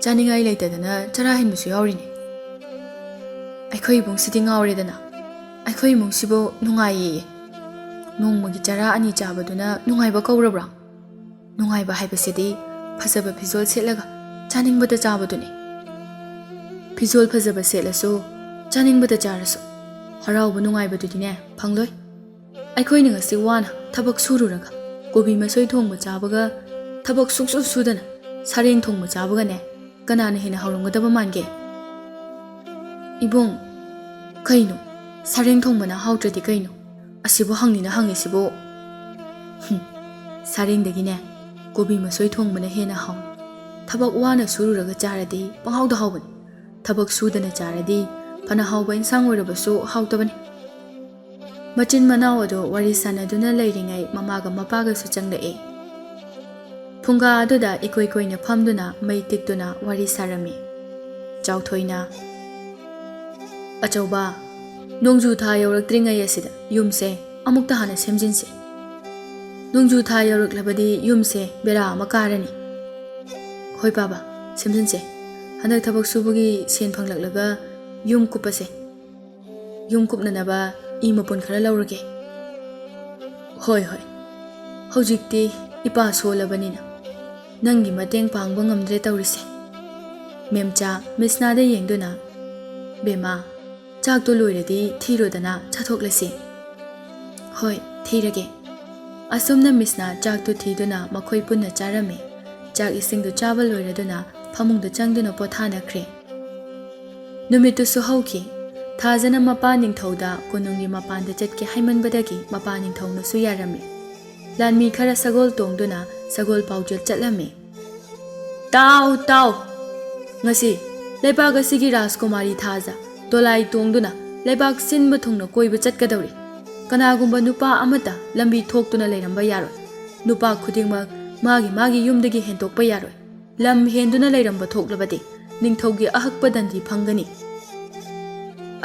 ꯆꯥꯅꯤꯡꯉꯥꯏ ꯂꯩꯇꯗꯅ ꯆꯔꯥ ꯍꯦꯟꯕꯁꯨ ꯌꯥꯎꯔꯤꯅꯦ꯫ ꯑꯩꯈꯣꯏ ꯏꯃꯨꯡꯁꯤꯗꯤ ꯉꯥꯎꯔꯦꯗꯅ꯫ ꯑꯩꯈꯣꯏ ꯏꯃꯨꯡꯁꯤꯕꯨ ꯅꯨꯡꯉꯥꯏꯌꯦꯌꯦ꯫ ꯅꯣꯡꯃꯒꯤ ꯆꯔꯥ ꯑꯅꯤ ꯆꯥꯕꯗꯨꯅ ꯅꯨꯡꯉꯥꯏꯕ ꯀꯧꯔꯕ꯭ꯔꯥ? ꯅꯨꯡꯉꯥꯏꯕ ꯍꯥꯏꯕꯁꯤꯗꯤ ꯐꯖꯕ ꯐꯤꯖꯣꯜ ꯁꯦꯠꯂꯒ ꯆꯥꯅꯤꯡꯕꯗ ꯆꯥꯕꯗꯨꯅꯤ꯫ ꯐꯤꯖꯣꯜ ꯐꯖꯕ ꯁꯦꯠꯂꯁꯨ, ꯆꯥꯅꯤꯡꯕꯗ ꯆꯥꯔꯁꯨ, ꯍꯔꯥꯎꯕ ꯅꯨꯡꯉꯥꯏꯕꯗꯨꯗꯤꯅꯦ, ꯐꯪꯂꯣꯏ꯫ ꯑꯩꯈꯣꯏꯅ ꯉꯁꯤ ꯋꯥꯅ ꯊꯕꯛ ꯁꯨꯔꯨꯔꯒ, ꯀꯣꯕꯤ ꯃꯁꯣꯏ ꯊꯣꯡꯕ ꯆꯥꯕꯒ, ꯊꯕꯛ ꯁꯨꯡꯁꯨ ꯁꯨꯗꯅ ꯁꯔꯦꯡ ꯊꯣꯡꯕ ꯆꯥꯕꯒꯅꯦ, ꯀꯅꯥꯅ ꯍꯦꯟꯅ ꯍꯥꯎꯔꯝꯒꯗꯕ ꯃꯥꯟꯒꯦ?" "ꯏꯕꯨꯡ, ꯀꯩꯅꯣ? ꯁꯔꯦꯡ ꯊꯣꯡꯕꯅ ꯍꯥꯎꯇ꯭ꯔꯗꯤ ꯀꯩꯅꯣ? ꯑꯁꯤꯕꯨ ꯍꯪꯅꯤꯅ ꯍꯪꯉꯤꯁꯤꯕꯨ?" "ꯍꯨꯝ, ꯁꯔꯦꯡꯗꯒꯤꯅꯦ, ꯀꯣꯕꯤ ꯃꯁꯣꯏ ꯊꯣꯡꯕꯅ ꯍꯦꯟꯅ ꯍꯥꯎꯏ꯫ ꯊꯕꯛ ꯋꯥꯅ ꯁꯨꯔꯨꯔꯒ ꯆꯥꯔꯗꯤ ꯄꯪꯍꯥꯎꯗ ꯍꯥꯎꯕꯅꯤ꯫ ꯊꯕꯛ ꯁꯨꯗꯅ ꯆꯥꯔꯗꯤ ꯐꯅ ꯍꯥꯎꯕ ꯏꯟꯁꯥꯡ ꯑꯣꯏꯔꯕꯁꯨ ꯍꯥꯎꯇꯕꯅꯤ꯫" ꯃꯆꯤꯟ ꯃꯅꯥꯎ ꯑꯗꯨ ꯋꯥꯔꯤ ꯁꯥꯟꯅꯗꯨꯅ ꯂꯩꯔꯤꯉꯩ ꯃꯃꯥꯒ ꯃꯄꯥꯒꯁꯨ ꯆꯪꯂꯛꯑꯦ꯫ ꯐꯨꯡꯒꯥ ꯑꯗꯨꯗ ꯏꯀꯣꯏ ꯀꯣꯏꯅ ꯐꯝꯗꯨꯅ ꯃꯩ ꯇꯤꯛꯇꯨꯅ ꯋꯥꯔꯤ ꯁꯥꯔꯝꯃꯤ꯫ ꯆꯥꯎꯊꯣꯏꯅ, "ꯑꯆꯧꯕ, ꯅꯣꯡꯖꯨ ꯊꯥ ꯌꯧꯔꯛꯇ꯭ꯔꯤꯉꯩ ꯑꯁꯤꯗ ꯌꯨꯝꯁꯦ ꯑꯃꯨꯛꯇ ꯍꯥꯟꯅ ꯁꯦꯝꯖꯤꯟꯁꯤ꯫ ꯅꯣꯡꯖꯨ ꯊꯥ ꯌꯧꯔꯛꯂꯕꯗꯤ ꯌꯨꯝꯁꯦ ꯕꯦꯔꯥ ꯑꯃ ꯀꯥꯔꯅꯤ꯫" "ꯍꯣꯏ ꯄꯥꯕ, ꯁꯦꯝꯖꯤꯟꯁꯦ꯫ ꯍꯟꯗꯛ ꯊꯕꯛ ꯁꯨꯕꯒꯤ ꯁꯦꯟ ꯐꯪꯂꯛꯂꯒ ꯌꯨꯝ ꯀꯨꯞꯄꯁꯦ꯫ ꯌꯨꯝ ꯀꯨꯞꯅꯅꯕ ꯏ ꯃꯄꯨꯟ ꯈꯔ ꯂꯧꯔꯒꯦ꯫" "ꯍꯣꯏ, ꯍꯣꯏ꯫ ꯍꯧꯖꯤꯛꯇꯤ ꯏꯄꯥ ꯁꯣꯜꯂꯕꯅꯤꯅ ꯅꯪꯒꯤ ꯃꯇꯦꯡ ꯄꯥꯡꯕ ꯉꯝꯗ꯭ꯔꯦ ꯇꯧꯔꯤꯁꯦ꯫" ꯃꯦꯝꯆꯥ ꯃꯤꯁꯅꯥꯗ ꯌꯦꯡꯗꯨꯅ, "ꯕꯦꯝꯃ, ꯆꯥꯛꯇꯣ ꯂꯣꯏꯔꯗꯤ ꯊꯤꯔꯣꯗꯅ ꯆꯥꯊꯣꯛꯂꯁꯤ꯫" "ꯍꯣꯏ, ꯊꯤꯔꯒꯦ꯫" ꯑꯁꯨꯝꯅ ꯃꯤꯁꯅꯥ ꯆꯥꯛꯇꯨ ꯊꯤꯗꯨꯅ ꯃꯈꯣꯏ ꯄꯨꯟꯅ ꯆꯥꯔꯝꯃꯤ꯫ ꯆꯥꯛ ꯏꯁꯤꯡꯗꯨ ꯆꯥꯕ ꯂꯣꯏꯔꯗꯨꯅ ꯐꯃꯨꯡꯗ ꯆꯪꯗꯨꯅ ꯄꯣꯊꯥꯅꯈ꯭ꯔꯦ꯫ ꯅꯨꯃꯤꯠꯇꯨꯁꯨ ꯍꯧꯈꯤ꯫ ꯊꯥꯖꯅ ꯃꯄꯥ ꯅꯤꯡꯊꯧꯗ ꯀꯣꯅꯨꯡꯒꯤ ꯃꯄꯥꯟꯗ ꯆꯠꯀꯦ ꯍꯥꯏꯃꯟꯕꯗꯒꯤ ꯃꯄꯥ ꯅꯤꯡꯊꯧꯅꯁꯨ ꯌꯥꯔꯝꯃꯤ꯫ ꯂꯥꯟꯃꯤ ꯈꯔ ꯁꯒꯣꯜ ꯇꯣꯡꯗꯨꯅ ꯁꯒꯣꯜ ꯄꯥꯎꯖꯦꯜ ꯆꯠꯂꯝꯃꯤ꯫ "ꯇꯥꯎ, ꯇꯥꯎ! ꯉꯁꯤ ꯂꯩꯕꯥꯛ ꯑꯁꯤꯒꯤ ꯔꯥꯖꯀꯨꯃꯥꯔꯤ ꯊꯥꯖ ꯗꯣꯂꯥꯏ ꯇꯣꯡꯗꯨꯅ ꯂꯩꯕꯥꯛ ꯁꯤꯟꯕ ꯊꯨꯡꯅ ꯀꯣꯏꯕ ꯆꯠꯀꯗꯧꯔꯤ꯫ ꯀꯅꯥꯒꯨꯝꯕ ꯅꯨꯄꯥ ꯑꯃꯠꯇ ꯂꯝꯕꯤ ꯊꯣꯛꯇꯨꯅ ꯂꯩꯔꯝꯕ ꯌꯥꯔꯣꯏ꯫ ꯅꯨꯄꯥ ꯈꯨꯗꯤꯡꯃꯛ ꯃꯥꯒꯤ ꯃꯥꯒꯤ ꯌꯨꯝꯗꯒꯤ ꯍꯦꯟꯗꯣꯛꯄ ꯌꯥꯔꯣꯏ꯫ ꯂꯝ ꯍꯦꯟꯗꯨꯅ ꯂꯩꯔꯝꯕ ꯊꯣꯛꯂꯕꯗꯤ ꯅꯤꯡꯊꯧꯒꯤ ꯑꯍꯛꯄ ꯗꯟꯗꯤ ꯐꯪꯒꯅꯤ꯫"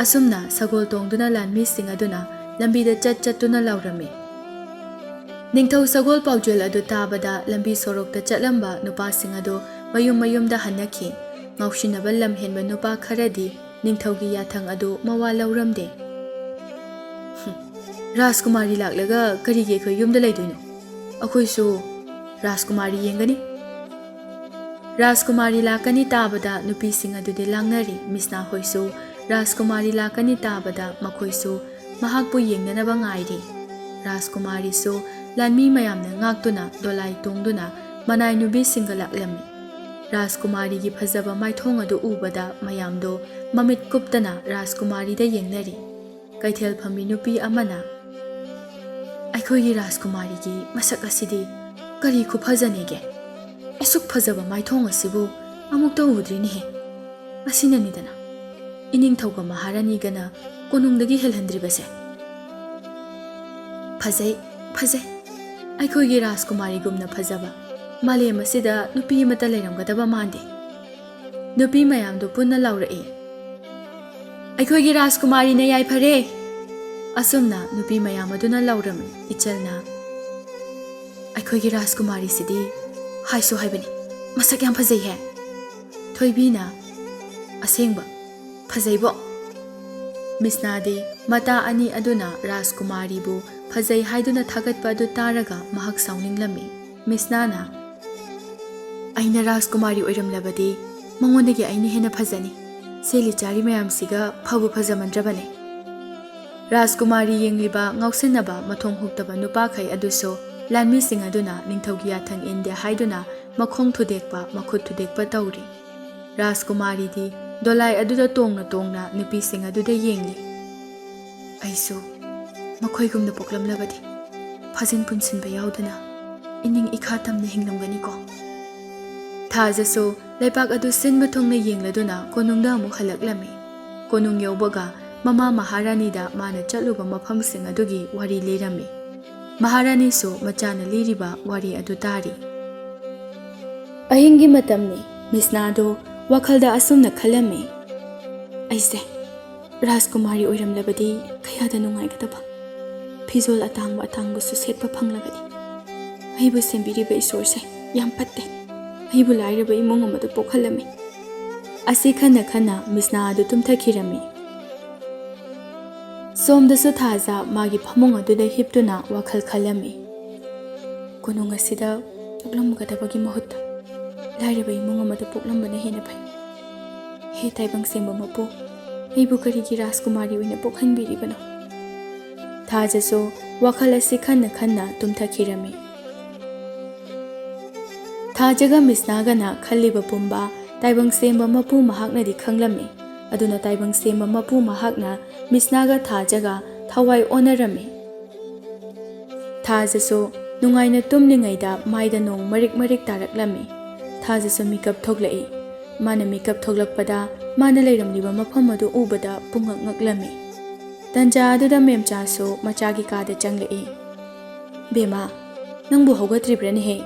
ꯑꯁꯨꯝꯅ ꯁꯒꯣꯜ ꯇꯣꯡꯗꯨꯅ ꯂꯥꯟꯃꯤꯁꯤꯡ ꯑꯗꯨꯅ ꯂꯝꯕꯤꯗ ꯆꯠ ꯆꯠꯇꯨꯅ ꯂꯥꯎꯔꯝꯃꯤ꯫ ꯅꯤꯡꯊꯧ ꯁꯒꯣꯜ ꯄꯥꯎꯖꯦꯜ ꯑꯗꯨ ꯇꯥꯕꯗ ꯂꯝꯕꯤ ꯁꯣꯔꯣꯛꯇ ꯆꯠꯂꯝꯕ ꯅꯨꯄꯥꯁꯤꯡ ꯑꯗꯨ ꯃꯌꯨꯝ ꯃꯌꯨꯝꯗ ꯍꯟꯅꯈꯤ꯫ ꯉꯥꯎꯁꯤꯟꯅꯕ ꯂꯝꯍꯦꯟꯕ ꯅꯨꯄꯥ ꯈꯔꯗꯤ ꯅꯤꯡꯊꯧꯒꯤ ꯌꯥꯊꯪ ꯑꯗꯨ ꯃꯋꯥ ꯂꯧꯔꯝꯗꯦ꯫ "ꯍꯨꯝ, ꯔꯥꯖꯀꯨꯃꯥꯔꯤ ꯂꯥꯛꯂꯒ ꯀꯔꯤꯒꯤ ꯑꯩꯈꯣꯏ ꯌꯨꯝꯗ ꯂꯩꯗꯣꯏꯅꯣ? ꯑꯩꯈꯣꯏꯁꯨ ꯔꯥꯖꯀꯨꯃꯥꯔꯤ ꯌꯦꯡꯒꯅꯤ꯫" ꯔꯥꯖꯀꯨꯃꯥꯔꯤ ꯂꯥꯛꯀꯅꯤ ꯇꯥꯕꯗ ꯅꯨꯄꯤꯁꯤꯡ ꯑꯗꯨꯗꯤ ꯂꯥꯡꯅꯔꯤ꯫ ꯃꯤꯁꯅꯥ ꯍꯣꯏꯁꯨ ꯔꯥꯖꯀꯨꯃꯥꯔꯤ ꯂꯥꯛꯀꯅꯤ ꯇꯥꯕꯗ ꯃꯈꯣꯏꯁꯨ ꯃꯍꯥꯛꯄꯨ ꯌꯦꯡꯅꯅꯕ ꯉꯥꯏꯔꯤ꯫ ꯔꯥꯖꯀꯨꯃꯥꯔꯤꯁꯨ ꯂꯥꯟꯃꯤ ꯃꯌꯥꯝꯅ ꯉꯥꯛꯇꯨꯅ ꯗꯣꯂꯥꯏ ꯇꯣꯡꯗꯨꯅ ꯃꯅꯥꯏ ꯅꯨꯄꯤꯁꯤꯡꯒ ꯂꯥꯛꯂꯝꯃꯤ꯫ ꯔꯥꯖꯀꯨꯃꯥꯔꯤꯒꯤ ꯐꯖꯕ ꯃꯥꯏꯊꯣꯡ ꯑꯗꯨ ꯎꯕꯗ ꯃꯌꯥꯝꯗꯣ ꯃꯃꯤꯠ ꯀꯨꯞꯇꯅ ꯔꯥꯖꯀꯨꯃꯥꯔꯤꯗ ꯌꯦꯡꯅꯔꯤ꯫ ꯀꯩꯊꯦꯜ ꯐꯝꯃꯤ ꯅꯨꯄꯤ ꯑꯃꯅ, "ꯑꯩꯈꯣꯏꯒꯤ ꯔꯥꯖꯀꯨꯃꯥꯔꯤꯒꯤ ꯃꯁꯛ ꯑꯁꯤꯗꯤ ꯀꯔꯤ ꯈꯨꯐꯖꯅꯦꯒꯦ? ꯑꯁꯨꯛ ꯐꯖꯕ ꯃꯥꯏꯊꯣꯡ ꯑꯁꯤꯕꯨ ꯑꯃꯨꯛꯇ ꯎꯗ꯭ꯔꯤꯅꯦꯍꯦ꯫ ꯑꯁꯤꯅꯅꯤꯗꯅ ꯏꯅꯤꯡꯊꯧꯒ ꯃꯍꯥꯔꯥꯅꯤꯒꯅ ꯀꯣꯅꯨꯡꯗꯒꯤ ꯍꯦꯜꯍꯟꯗ꯭ꯔꯤꯕꯁꯦ꯫ ꯐꯖꯩ, ꯐꯖꯩ꯫ ꯑꯩꯈꯣꯏꯒꯤ ꯔꯥꯖꯀꯨꯃꯥꯔꯤꯒꯨꯝꯅ ꯐꯖꯕ "ꯃꯥꯂꯦꯝ ꯑꯁꯤꯗ ꯅꯨꯄꯤ ꯑꯃꯠꯇ ꯂꯩꯔꯝꯒꯗꯕ ꯃꯥꯟꯗꯦ"꯫ ꯅꯨꯄꯤ ꯃꯌꯥꯝꯗꯨ ꯄꯨꯟꯅ ꯂꯥꯎꯔꯛꯏ, "ꯑꯩꯈꯣꯏꯒꯤ ꯔꯥꯖꯀꯨꯃꯥꯔꯤꯅ ꯌꯥꯏꯐꯔꯦ!" ꯑꯁꯨꯝꯅ ꯅꯨꯄꯤ ꯃꯌꯥꯝ ꯑꯗꯨꯅ ꯂꯥꯎꯔꯝꯃꯤ꯫ ꯏꯆꯜꯅ, "ꯑꯩꯈꯣꯏꯒꯤ ꯔꯥꯖꯀꯨꯃꯥꯔꯤꯁꯤꯗꯤ ꯍꯥꯏꯁꯨ ꯍꯥꯏꯕꯅꯤ, ꯃꯁꯛ ꯌꯥꯝ ꯐꯖꯩꯍꯦ!" ꯊꯣꯏꯕꯤꯅ, "ꯑꯁꯦꯡꯕ ꯐꯖꯩꯕꯣ!" ꯃꯤꯁꯅꯥꯗꯤ ꯃꯇꯥ ꯑꯅꯤ ꯑꯗꯨꯅ ꯔꯥꯖꯀꯨꯃꯥꯔꯤꯕꯨ ꯐꯖꯩ ꯍꯥꯏꯗꯨꯅ ꯊꯥꯒꯠꯄ ꯑꯗꯨ ꯇꯥꯔꯒ ꯃꯍꯥꯛ ꯁꯥꯎꯅꯤꯡꯂꯝꯃꯤ꯫ ꯃꯤꯁꯅꯥꯅ, "ꯑꯩꯅ ꯔꯥꯖꯀꯨꯃꯥꯔꯤ ꯑꯣꯏꯔꯝꯂꯕꯗꯤ ꯃꯉꯣꯟꯗꯒꯤ ꯑꯩꯅ ꯍꯦꯟꯅ ꯐꯖꯅꯤ꯫ ꯁꯦꯠꯂꯤ ꯆꯥꯔꯤ ꯃꯌꯥꯝꯁꯤꯒ ꯐꯕꯨ ꯐꯖꯃꯟꯗ꯭ꯔꯕꯅꯦ"꯫ ꯔꯥꯖꯀꯨꯃꯥꯔꯤ ꯌꯦꯡꯂꯤꯕ ꯉꯥꯎꯁꯤꯟꯅꯕ ꯃꯊꯣꯡ ꯍꯨꯛꯇꯕ ꯅꯨꯄꯥꯈꯩ ꯑꯗꯨꯁꯨ ꯂꯥꯟꯃꯤꯁꯤꯡ ꯑꯗꯨꯅ ꯅꯤꯡꯊꯧꯒꯤ ꯌꯥꯊꯪ ꯏꯟꯗꯦ ꯍꯥꯏꯗꯨꯅ ꯃꯈꯣꯡ ꯊꯨꯗꯦꯛꯄ, ꯃꯈꯨꯠ ꯊꯨꯗꯦꯛꯄ ꯇꯧꯔꯤ꯫ ꯔꯥꯖꯀꯨꯃꯥꯔꯤꯗꯤ ꯗꯣꯂꯥꯏ ꯑꯗꯨꯗ ꯇꯣꯡꯅ ꯇꯣꯡꯅ ꯅꯨꯄꯤꯁꯤꯡ ꯑꯗꯨꯗ ꯌꯦꯡꯂꯤ꯫ "ꯑꯩꯁꯨ ꯃꯈꯣꯏꯒꯨꯝꯅ ꯄꯣꯛꯂꯝꯂꯕꯗꯤ ꯐꯥꯖꯤꯟ ꯄꯨꯟꯁꯤꯟꯕ ꯌꯥꯎꯗꯅ ꯏꯅꯤꯡ ꯏꯈꯥ ꯇꯝꯅ ꯍꯤꯡꯂꯝꯒꯅꯤꯀꯣ"꯫ ꯊꯥꯖꯁꯨ ꯂꯩꯄꯥꯛ ꯑꯗꯨ ꯁꯤꯟꯕ ꯊꯨꯡꯅ ꯌꯦꯡꯂꯗꯨꯅ ꯀꯣꯅꯨꯡꯗ ꯑꯃꯨꯛ ꯍꯜꯂꯛꯂꯝꯃꯤ꯫ ꯀꯣꯅꯨꯡ ꯌꯧꯕꯒ ꯃꯃꯥ ꯃꯍꯥꯔꯥꯅꯤꯗ ꯃꯥꯅ ꯆꯠꯂꯨꯕ ꯃꯐꯝꯁꯤꯡ ꯑꯗꯨꯒꯤ ꯋꯥꯔꯤ ꯂꯤꯔꯝꯃꯤ꯫ ꯃꯍꯥꯔꯥꯅꯤꯁꯨ ꯃꯆꯥꯅ ꯂꯤꯔꯤꯕ ꯋꯥꯔꯤ ꯑꯗꯨ ꯇꯥꯔꯤ꯫ ꯑꯍꯤꯡꯒꯤ ꯃꯇꯝꯅꯤ꯫ ꯃꯤꯁꯅꯥꯗꯣ ꯋꯥꯈꯜꯗ ꯑꯁꯨꯝꯅ ꯈꯜꯂꯝꯃꯤ, "ꯑꯩꯁꯦ ꯔꯥꯖꯀꯨꯃꯥꯔꯤ ꯑꯣꯏꯔꯝꯂꯕꯗꯤ ꯀꯌꯥꯗ ꯅꯨꯡꯉꯥꯏꯒꯗꯕ! ꯐꯤꯖꯣꯜ ꯑꯇꯥꯡꯕ ꯑꯇꯥꯡꯕꯁꯨ ꯁꯦꯠꯄ ꯐꯪꯂꯒꯅꯤ꯫ ꯑꯩꯕꯨ ꯁꯦꯝꯕꯤꯔꯤꯕ ꯏꯁꯣꯔꯁꯦ ꯌꯥꯝ ꯐꯠꯇꯦ꯫ ꯑꯩꯕꯨ ꯂꯥꯏꯔꯕ ꯏꯃꯨꯡ ꯑꯃꯗ ꯄꯣꯛꯍꯜꯂꯝꯃꯤ"꯫ ꯑꯁꯤ ꯈꯟꯅ ꯈꯟꯅ ꯃꯤꯁꯅꯥ ꯑꯗꯨ ꯇꯨꯝꯊꯈꯤꯔꯝꯃꯤ꯫ ꯁꯣꯝꯗꯁꯨ ꯊꯥꯖ ꯃꯥꯒꯤ ꯐꯃꯨꯡ ꯑꯗꯨꯗ ꯍꯤꯞꯇꯨꯅ ꯋꯥꯈꯜ ꯈꯜꯂꯝꯃꯤ꯫ "ꯀꯣꯅꯨꯡ ꯑꯁꯤꯗ ꯄꯣꯛꯂꯝꯒꯗꯕꯒꯤ ꯃꯍꯨꯠꯇ ꯂꯥꯏꯔꯕ ꯏꯃꯨꯡ ꯑꯃꯗ ꯄꯣꯛꯂꯝꯕꯅ ꯍꯦꯟꯅ ꯐꯩ꯫ ꯍꯦ ꯇꯥꯏꯕꯪ ꯁꯦꯝꯕ ꯃꯄꯨ, ꯑꯩꯕꯨ ꯀꯔꯤꯒꯤ ꯔꯥꯖꯀꯨꯃꯥꯔꯤ ꯑꯣꯏꯅ ꯄꯣꯛꯍꯟꯕꯤꯔꯤꯕꯅꯣ?" ꯊꯥꯖꯁꯨ ꯋꯥꯈꯜ ꯑꯁꯤ ꯈꯟꯅ ꯈꯟꯅ ꯇꯨꯝꯊꯈꯤꯔꯝꯃꯤ꯫ ꯊꯥꯖꯒ ꯃꯤꯁꯅꯥꯒꯅ ꯈꯜꯂꯤꯕ ꯄꯨꯝꯕ ꯇꯥꯏꯕꯪ ꯁꯦꯝꯕ ꯃꯄꯨ ꯃꯍꯥꯛꯅꯗꯤ ꯈꯪꯂꯝꯃꯤ꯫ ꯑꯗꯨꯅ ꯇꯥꯏꯕꯪ ꯁꯦꯝꯕ ꯃꯄꯨ ꯃꯍꯥꯛꯅ ꯃꯤꯁꯅꯥꯒ ꯊꯥꯖꯒ ꯊꯋꯥꯏ ꯑꯣꯟꯅꯔꯝꯃꯤ꯫ ꯊꯥꯖꯁꯨ ꯅꯨꯡꯉꯥꯏꯅ ꯇꯨꯝꯂꯤꯉꯩꯗ ꯃꯥꯏꯗ ꯅꯣꯡ ꯃꯔꯤꯛ ꯃꯔꯤꯛ ꯇꯥꯔꯛꯂꯝꯃꯤ꯫ ꯊꯥꯖꯁꯨ ꯃꯤꯀꯞ ꯊꯣꯛꯂꯛꯏ꯫ ꯃꯥꯅ ꯃꯤꯀꯞ ꯊꯣꯛꯂꯛꯄꯗ ꯃꯥꯅ ꯂꯩꯔꯝꯂꯤꯕ ꯃꯐꯝ ꯑꯗꯨ ꯎꯕꯗ ꯄꯨꯡꯉꯛ ꯉꯛꯂꯝꯃꯤ꯫ ꯇꯟꯖꯥ ꯑꯗꯨꯗ ꯃꯦꯝꯆꯥꯁꯨ ꯃꯆꯥꯒꯤ ꯀꯥꯗ ꯆꯪꯂꯛꯏ꯫ "ꯕꯦꯝꯃ, ꯅꯪꯕꯨ ꯍꯧꯒꯠꯇ꯭ꯔꯤꯕ꯭ꯔꯅꯦꯍꯦ?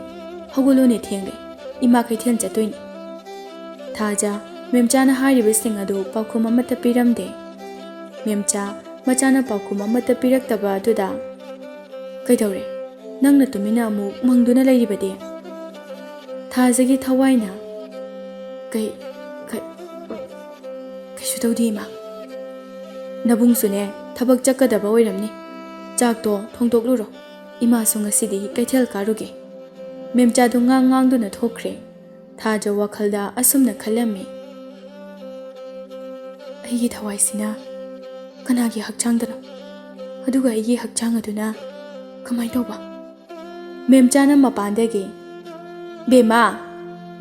"ꯍꯧꯒꯠꯂꯣꯅꯦ, ꯊꯦꯡꯂꯦ, ꯏꯃꯥ ꯀꯩꯊꯦꯜ ꯆꯠꯇꯣꯏꯅꯤ"꯫ ꯊꯥꯖ ꯃꯦꯝꯆꯥꯅ ꯍꯥꯏꯔꯤꯕꯁꯤꯡ ꯑꯗꯨ ꯄꯥꯎꯈꯨꯝ ꯑꯃꯠꯇ ꯄꯤꯔꯝꯗꯦ꯫ ꯃꯦꯝꯆꯥ ꯃꯆꯥꯅ ꯄꯥꯎꯈꯨꯝ ꯑꯃꯠꯇ ꯄꯤꯔꯛꯇꯕ ꯑꯗꯨꯗ, "ꯀꯩꯗꯧꯔꯦ? ꯅꯪꯅ ꯇꯨꯃꯤꯟꯅ ꯑꯃꯨꯛ ꯃꯪꯗꯨꯅ ꯂꯩꯔꯤꯕꯗꯤ?" ꯊꯥꯖꯒꯤ ꯊꯋꯥꯏꯅ, "ꯀꯩ, ꯀꯩ, ꯀꯩꯁꯨ ꯇꯧꯗꯦ, ꯏꯃꯥ꯫ ꯅꯕꯨꯡꯁꯨꯅꯦ, ꯊꯕꯛ ꯆꯠꯀꯗꯕ ꯑꯣꯏꯔꯝꯅꯤ꯫ ꯆꯥꯛꯇꯣ ꯊꯣꯡꯗꯣꯛꯂꯨꯔꯣ꯫ ꯏꯃꯥꯁꯨ ꯉꯁꯤꯗꯤ ꯀꯩꯊꯦꯜ ꯀꯥꯔꯨꯒꯦ"꯫ ꯃꯦꯝꯆꯥꯗꯨ ꯉꯥꯡ ꯉꯥꯡꯗꯨꯅ ꯊꯣꯛꯈ꯭ꯔꯦ꯫ ꯊꯥꯖ ꯋꯥꯈꯜꯗ ꯑꯁꯨꯝꯅ ꯈꯜꯂꯝꯃꯤ, "ꯑꯩꯒꯤ ꯊꯋꯥꯏꯁꯤꯅ ꯀꯅꯥꯒꯤ ꯍꯛꯆꯥꯡꯗꯅꯣ? ꯑꯗꯨꯒ ꯑꯩꯒꯤ ꯍꯛꯆꯥꯡ ꯑꯗꯨꯅ ꯀꯃꯥꯏꯅ ꯇꯧꯕ?" ꯃꯦꯝꯆꯥꯅ ꯃꯄꯥꯟꯗꯒꯤ, "ꯕꯦꯝꯃ,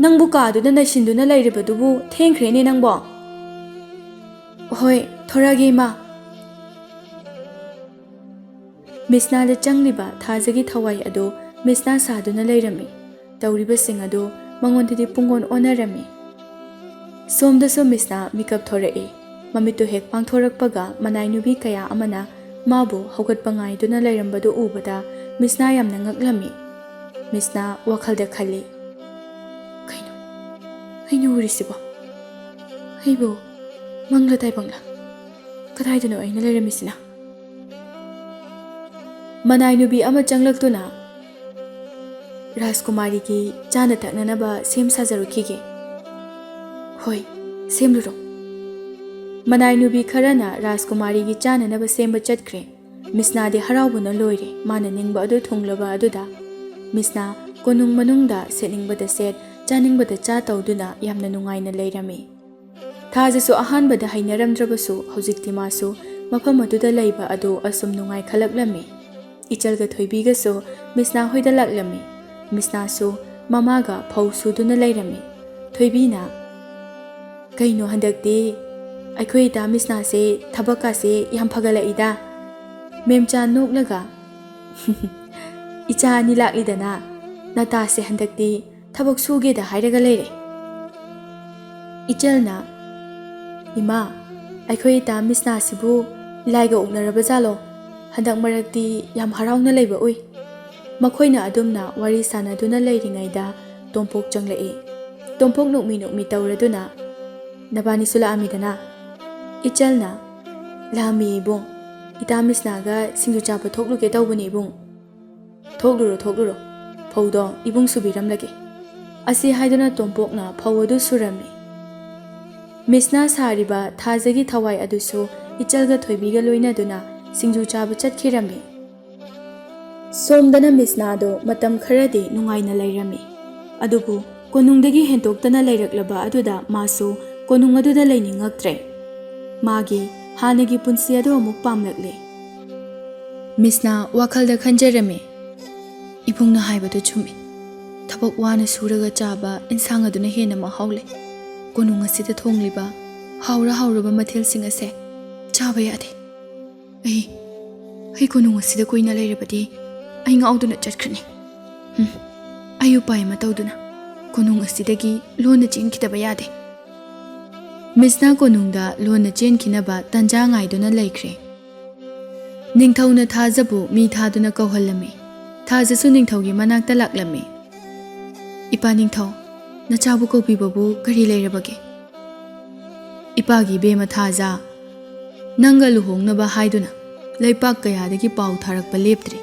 ꯅꯪꯕꯨ ꯀꯥꯗꯨꯗ ꯅꯩꯁꯤꯟꯗꯨꯅ ꯂꯩꯔꯤꯕꯗꯨꯕꯨ ꯊꯦꯡꯈ꯭ꯔꯦꯅꯦ ꯅꯪꯕꯣ"꯫ "ꯍꯣꯏ, ꯊꯣꯔꯛꯑꯒꯦ, ꯏꯃꯥ"꯫ ꯃꯤꯁꯅꯥꯗ ꯆꯪꯂꯤꯕ ꯊꯥꯖꯒꯤ ꯊꯋꯥꯏ ꯑꯗꯨ ꯃꯤꯁꯅꯥ ꯁꯥꯗꯨꯅ ꯂꯩꯔꯝꯃꯤ꯫ ꯇꯧꯔꯤꯕꯁꯤꯡ ꯑꯗꯨ ꯃꯉꯣꯟꯗꯗꯤ ꯄꯨꯡꯑꯣꯟ ꯑꯣꯟꯅꯔꯝꯃꯤ꯫ ꯁꯣꯝꯗꯁꯨ ꯃꯤꯁꯅꯥ ꯃꯤꯀꯞ ꯊꯣꯔꯛꯏ꯫ ꯃꯃꯤꯠꯇꯨ ꯍꯦꯛ ꯄꯥꯡꯊꯣꯔꯛꯄꯒ ꯃꯅꯥꯏ ꯅꯨꯄꯤ ꯀꯌꯥ ꯑꯃꯅ ꯃꯥꯕꯨ ꯍꯧꯒꯠꯄ ꯉꯥꯏꯗꯨꯅ ꯂꯩꯔꯝꯕꯗꯨ ꯎꯕꯗ ꯃꯤꯁꯅꯥ ꯌꯥꯝꯅ ꯉꯛꯂꯝꯃꯤ꯫ ꯃꯤꯁꯅꯥ ꯋꯥꯈꯜꯗ ꯈꯜꯂꯤ, "ꯀꯩꯅꯣ ꯑꯩꯅ ꯎꯔꯤꯁꯤꯕꯣ? ꯑꯩꯕꯨ ꯃꯪꯂ ꯇꯥꯏꯕꯪꯂ? ꯀꯗꯥꯏꯗꯅꯣ ꯑꯩꯅ ꯂꯩꯔꯝꯃꯤꯁꯤꯅ?" ꯃꯅꯥꯏ ꯅꯨꯄꯤ ꯑꯃ ꯆꯪꯂꯛꯇꯨꯅ ꯔꯥꯖꯀꯨꯃꯥꯔꯤꯒꯤ ꯆꯥꯅ ꯊꯛꯅꯅꯕ ꯁꯦꯝ ꯁꯥꯖꯔꯨꯈꯤꯒꯦ꯫ "ꯍꯣꯏ, ꯁꯦꯝꯂꯨꯔꯣ"꯫ ꯃꯅꯥꯏ ꯅꯨꯄꯤ ꯈꯔꯅ ꯔꯥꯖꯀꯨꯃꯥꯔꯤꯒꯤ ꯆꯥꯅꯅꯕ ꯁꯦꯝꯕ ꯆꯠꯈ꯭ꯔꯦ꯫ ꯃꯤꯁꯅꯥꯗꯤ ꯍꯔꯥꯎꯕꯅ ꯂꯣꯏꯔꯦ꯫ ꯃꯥꯅ ꯅꯤꯡꯕ ꯑꯗꯨ ꯊꯨꯡꯂꯕ ꯑꯗꯨꯗ ꯃꯤꯁꯅꯥ ꯀꯣꯅꯨꯡ ꯃꯅꯨꯡꯗ ꯁꯦꯠꯅꯤꯡꯕꯗ ꯁꯦꯠ, ꯆꯥꯅꯤꯡꯕꯗ ꯆꯥ ꯇꯧꯗꯨꯅ ꯌꯥꯝꯅ ꯅꯨꯡꯉꯥꯏꯅ ꯂꯩꯔꯝꯃꯤ꯫ ꯊꯥꯖꯁꯨ ꯑꯍꯥꯟꯕꯗ ꯍꯩꯅꯔꯝꯗ꯭ꯔꯕꯁꯨ ꯍꯧꯖꯤꯛꯇꯤ ꯃꯥꯁꯨ ꯃꯐꯝ ꯑꯗꯨꯗ ꯂꯩꯕ ꯑꯗꯨ ꯑꯁꯨꯝ ꯅꯨꯡꯉꯥꯏꯈꯠꯂꯛꯂꯝꯃꯤ꯫ ꯏꯆꯜꯒ ꯊꯣꯏꯕꯤꯒꯁꯨ ꯃꯤꯁꯅꯥ ꯍꯣꯏꯗ ꯂꯥꯛꯂꯝꯃꯤ꯫ ꯃꯤꯁꯅꯥꯁꯨ ꯃꯃꯥꯒ ꯐꯧ ꯁꯨꯗꯨꯅ ꯂꯩꯔꯝꯃꯤ꯫ ꯊꯣꯏꯕꯤꯅ, "ꯀꯩꯅꯣ ꯍꯟꯗꯛꯇꯤ ꯑꯩꯈꯣꯏ ꯏꯇꯥ ꯃꯤꯁꯅꯥꯁꯦ ꯊꯕꯛꯀꯥꯁꯦ ꯌꯥꯝ ꯐꯒꯠꯂꯛꯏꯗ"꯫ ꯃꯦꯝꯆꯥ ꯅꯣꯛꯂꯒ, "ꯏꯆꯥ ꯑꯅꯤ ꯂꯥꯛꯂꯤꯗꯅ, ꯅꯇꯥꯁꯦ ꯍꯟꯗꯛꯇꯤ ꯊꯕꯛ ꯁꯨꯒꯦꯗ ꯍꯥꯏꯔꯒ ꯂꯩꯔꯦ"꯫ ꯏꯆꯜꯅ, "ꯏꯃꯥ, ꯑꯩꯈꯣꯏ ꯏꯇꯥ ꯃꯤꯁꯅꯥꯁꯤꯕꯨ ꯂꯥꯏꯒ ꯑꯣꯛꯅꯔꯕ ꯖꯥꯠꯂꯣ? ꯍꯟꯗꯛ ꯃꯔꯛꯇꯤ ꯌꯥꯝ ꯍꯔꯥꯎꯅ ꯂꯩꯕ ꯎꯏ"꯫ ꯃꯈꯣꯏꯅ ꯑꯗꯨꯝꯅ ꯋꯥꯔꯤ ꯁꯥꯟꯅꯗꯨꯅ ꯂꯩꯔꯤꯉꯩꯗ ꯇꯣꯝꯄꯣꯛ ꯆꯪꯂꯛꯏ꯫ ꯇꯣꯝꯄꯣꯛ ꯅꯣꯛꯃꯤ ꯅꯣꯛꯃꯤ ꯇꯧꯔꯗꯨꯅ, "ꯅꯕꯥꯅꯤꯁꯨ ꯂꯥꯛꯑꯝꯃꯤꯗꯅ?" "ꯏꯆꯜꯅ?" "ꯂꯥꯛꯑꯝꯃꯤ ꯏꯕꯨꯡ꯫ ꯏꯇꯥ ꯃꯤꯁꯅꯥꯒ ꯁꯤꯡꯖꯨ ꯆꯥꯕ ꯊꯣꯛꯂꯨꯒꯦ ꯇꯧꯕꯅꯤ ꯏꯕꯨꯡ꯫ ꯊꯣꯛꯂꯨꯔꯣ, ꯊꯣꯛꯂꯨꯔꯣ꯫ ꯐꯧꯗꯣ ꯏꯕꯨꯡ ꯁꯨꯕꯤꯔꯝꯂꯒꯦ"꯫ ꯑꯁꯤ ꯍꯥꯏꯗꯨꯅ ꯇꯣꯝꯄꯣꯛꯅ ꯐꯧ ꯑꯗꯨ ꯁꯨꯔꯝꯃꯤ꯫ ꯃꯤꯁꯅꯥ ꯁꯥꯔꯤꯕ ꯊꯥꯖꯒꯤ ꯊꯋꯥꯏ ꯑꯗꯨꯁꯨ ꯏꯆꯜꯒ ꯊꯣꯏꯕꯤꯒ ꯂꯣꯏꯅꯗꯨꯅ ꯁꯤꯡꯖꯨ ꯆꯥꯕ ꯆꯠꯈꯤꯔꯝꯃꯤ꯫ ꯁꯣꯝꯗꯅ ꯃꯤꯁꯅꯥꯗꯣ ꯃꯇꯝ ꯈꯔꯗꯤ ꯅꯨꯡꯉꯥꯏꯅ ꯂꯩꯔꯝꯃꯤ꯫ ꯑꯗꯨꯕꯨ ꯀꯣꯅꯨꯡꯗꯒꯤ ꯍꯦꯟꯇꯣꯛꯇꯅ ꯂꯩꯔꯛꯂꯕ ꯑꯗꯨꯗ ꯃꯥꯁꯨ ꯀꯣꯅꯨꯡ ꯑꯗꯨꯗ ꯂꯩꯅꯤꯡꯉꯛꯇ꯭ꯔꯦ꯫ ꯃꯥꯒꯤ ꯍꯥꯟꯅꯒꯤ ꯄꯨꯟꯁꯤ ꯑꯗꯨ ꯑꯃꯨꯛ ꯄꯥꯝꯂꯛꯂꯦ꯫ ꯃꯤꯁꯅꯥ ꯋꯥꯈꯜꯗ ꯈꯟꯖꯔꯝꯃꯤ, "ꯏꯕꯨꯡꯅ ꯍꯥꯏꯕꯗꯨ ꯆꯨꯝꯃꯤ꯫ ꯊꯕꯛ ꯋꯥꯅ ꯁꯨꯔꯒ ꯆꯥꯕ ꯏꯟꯁꯥꯡ ꯑꯗꯨꯅ ꯍꯦꯟꯅ ꯃꯍꯥꯎ ꯂꯩ꯫ ꯀꯣꯅꯨꯡ ꯑꯁꯤꯗ ꯊꯣꯡꯂꯤꯕ ꯍꯥꯎꯔ ꯍꯥꯎꯔꯕ ꯃꯊꯦꯜꯁꯤꯡ ꯑꯁꯦ ꯆꯥꯕ ꯌꯥꯗꯦ꯫ ꯑꯩ, ꯑꯩ ꯀꯣꯅꯨꯡ ꯑꯁꯤꯗ ꯀꯨꯏꯅ ꯂꯩꯔꯕꯗꯤ ꯑꯩ ꯉꯥꯎꯗꯨꯅ ꯆꯠꯈ꯭ꯔꯅꯤ꯫ ꯎꯝ, ꯑꯩ ꯎꯄꯥꯏ ꯑꯃ ꯇꯧꯗꯨꯅ ꯀꯣꯅꯨꯡ ꯑꯁꯤꯗꯒꯤ ꯂꯣꯟꯅ ꯆꯦꯟꯈꯤꯗꯕ ꯌꯥꯗꯦ"꯫ ꯃꯤꯁꯅꯥ ꯀꯣꯅꯨꯡꯗ ꯂꯣꯟꯅ ꯆꯦꯟꯈꯤꯅꯕ ꯇꯟꯖꯥ ꯉꯥꯏꯗꯨꯅ ꯂꯩꯈ꯭ꯔꯦ꯫ ꯅꯤꯡꯊꯧꯅ ꯊꯥꯖꯕꯨ ꯃꯤ ꯊꯥꯗꯨꯅ ꯀꯧꯍꯜꯂꯝꯃꯤ꯫ ꯊꯥꯖꯁꯨ ꯅꯤꯡꯊꯧꯒꯤ ꯃꯅꯥꯛꯇ ꯂꯥꯛꯂꯝꯃꯤ꯫ "ꯏꯄꯥ ꯅꯤꯡꯊꯧ, ꯅꯆꯥꯕꯨ ꯀꯧꯕꯤꯕꯕꯨ ꯀꯔꯤ ꯂꯩꯔꯕꯒꯦ?" "ꯏꯄꯥꯒꯤ ꯏꯕꯦꯝꯃ ꯊꯥꯖ, ꯅꯪꯒ ꯂꯨꯍꯣꯡꯅꯕ ꯍꯥꯏꯗꯨꯅ ꯂꯩꯄꯥꯛ ꯀꯌꯥꯗꯒꯤ ꯄꯥꯎ ꯊꯥꯔꯛꯄ ꯂꯦꯞꯇ꯭ꯔꯤ꯫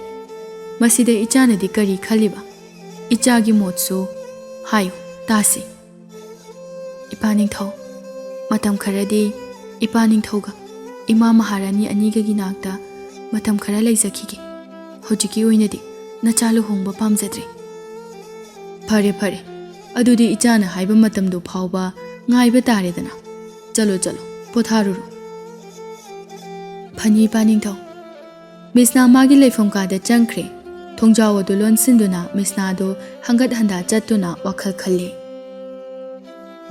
ꯃꯁꯤꯗ ꯏꯆꯥꯅꯗꯤ ꯀꯔꯤ ꯈꯜꯂꯤꯕ? ꯏꯆꯥꯒꯤ ꯃꯣꯠꯁꯨ ꯍꯥꯏꯌꯨ ꯇꯥꯁꯤ"꯫ "ꯏꯄꯥ ꯅꯤꯡꯊꯧ, ꯃꯇꯝ ꯈꯔꯗꯤ ꯏꯄꯥ ꯅꯤꯡꯊꯧꯒ ꯏꯃꯥ ꯃꯍꯥꯔꯥꯅꯤ ꯑꯅꯤꯒꯒꯤ ꯅꯥꯛꯇ ꯃꯇꯝ ꯈꯔ ꯂꯩꯖꯈꯤꯒꯦ꯫ ꯍꯧꯖꯤꯛꯀꯤ ꯑꯣꯏꯅꯗꯤ ꯅꯆꯥ ꯂꯨꯍꯣꯡꯕ ꯄꯥꯝꯖꯗ꯭ꯔꯦ"꯫ "ꯐꯔꯦ, ꯐꯔꯦ꯫ ꯑꯗꯨꯗꯤ ꯏꯆꯥꯅ ꯍꯥꯏꯕ ꯃꯇꯝꯗꯨ ꯐꯥꯎꯕ ꯉꯥꯏꯕ ꯇꯥꯔꯦꯗꯅ꯫ ꯆꯠꯂꯣ, ꯆꯠꯂꯣ, ꯄꯣꯊꯥꯔꯨꯔꯣ"꯫ "ꯐꯅꯤ, ꯏꯄꯥ ꯅꯤꯡꯊꯧ"꯫ ꯃꯤꯁꯅꯥ ꯃꯥꯒꯤ ꯂꯩꯐꯝ ꯀꯥꯗ ꯆꯪꯈ꯭ꯔꯦ꯫ ꯊꯣꯡꯖꯥꯎ ꯑꯗꯨ ꯂꯣꯟꯁꯤꯟꯗꯨꯅ ꯃꯤꯁꯅꯥꯗꯨ ꯍꯪꯒꯠ ꯍꯟꯗꯥ ꯆꯠꯇꯨꯅ ꯋꯥꯈꯜ ꯈꯜꯂꯤ꯫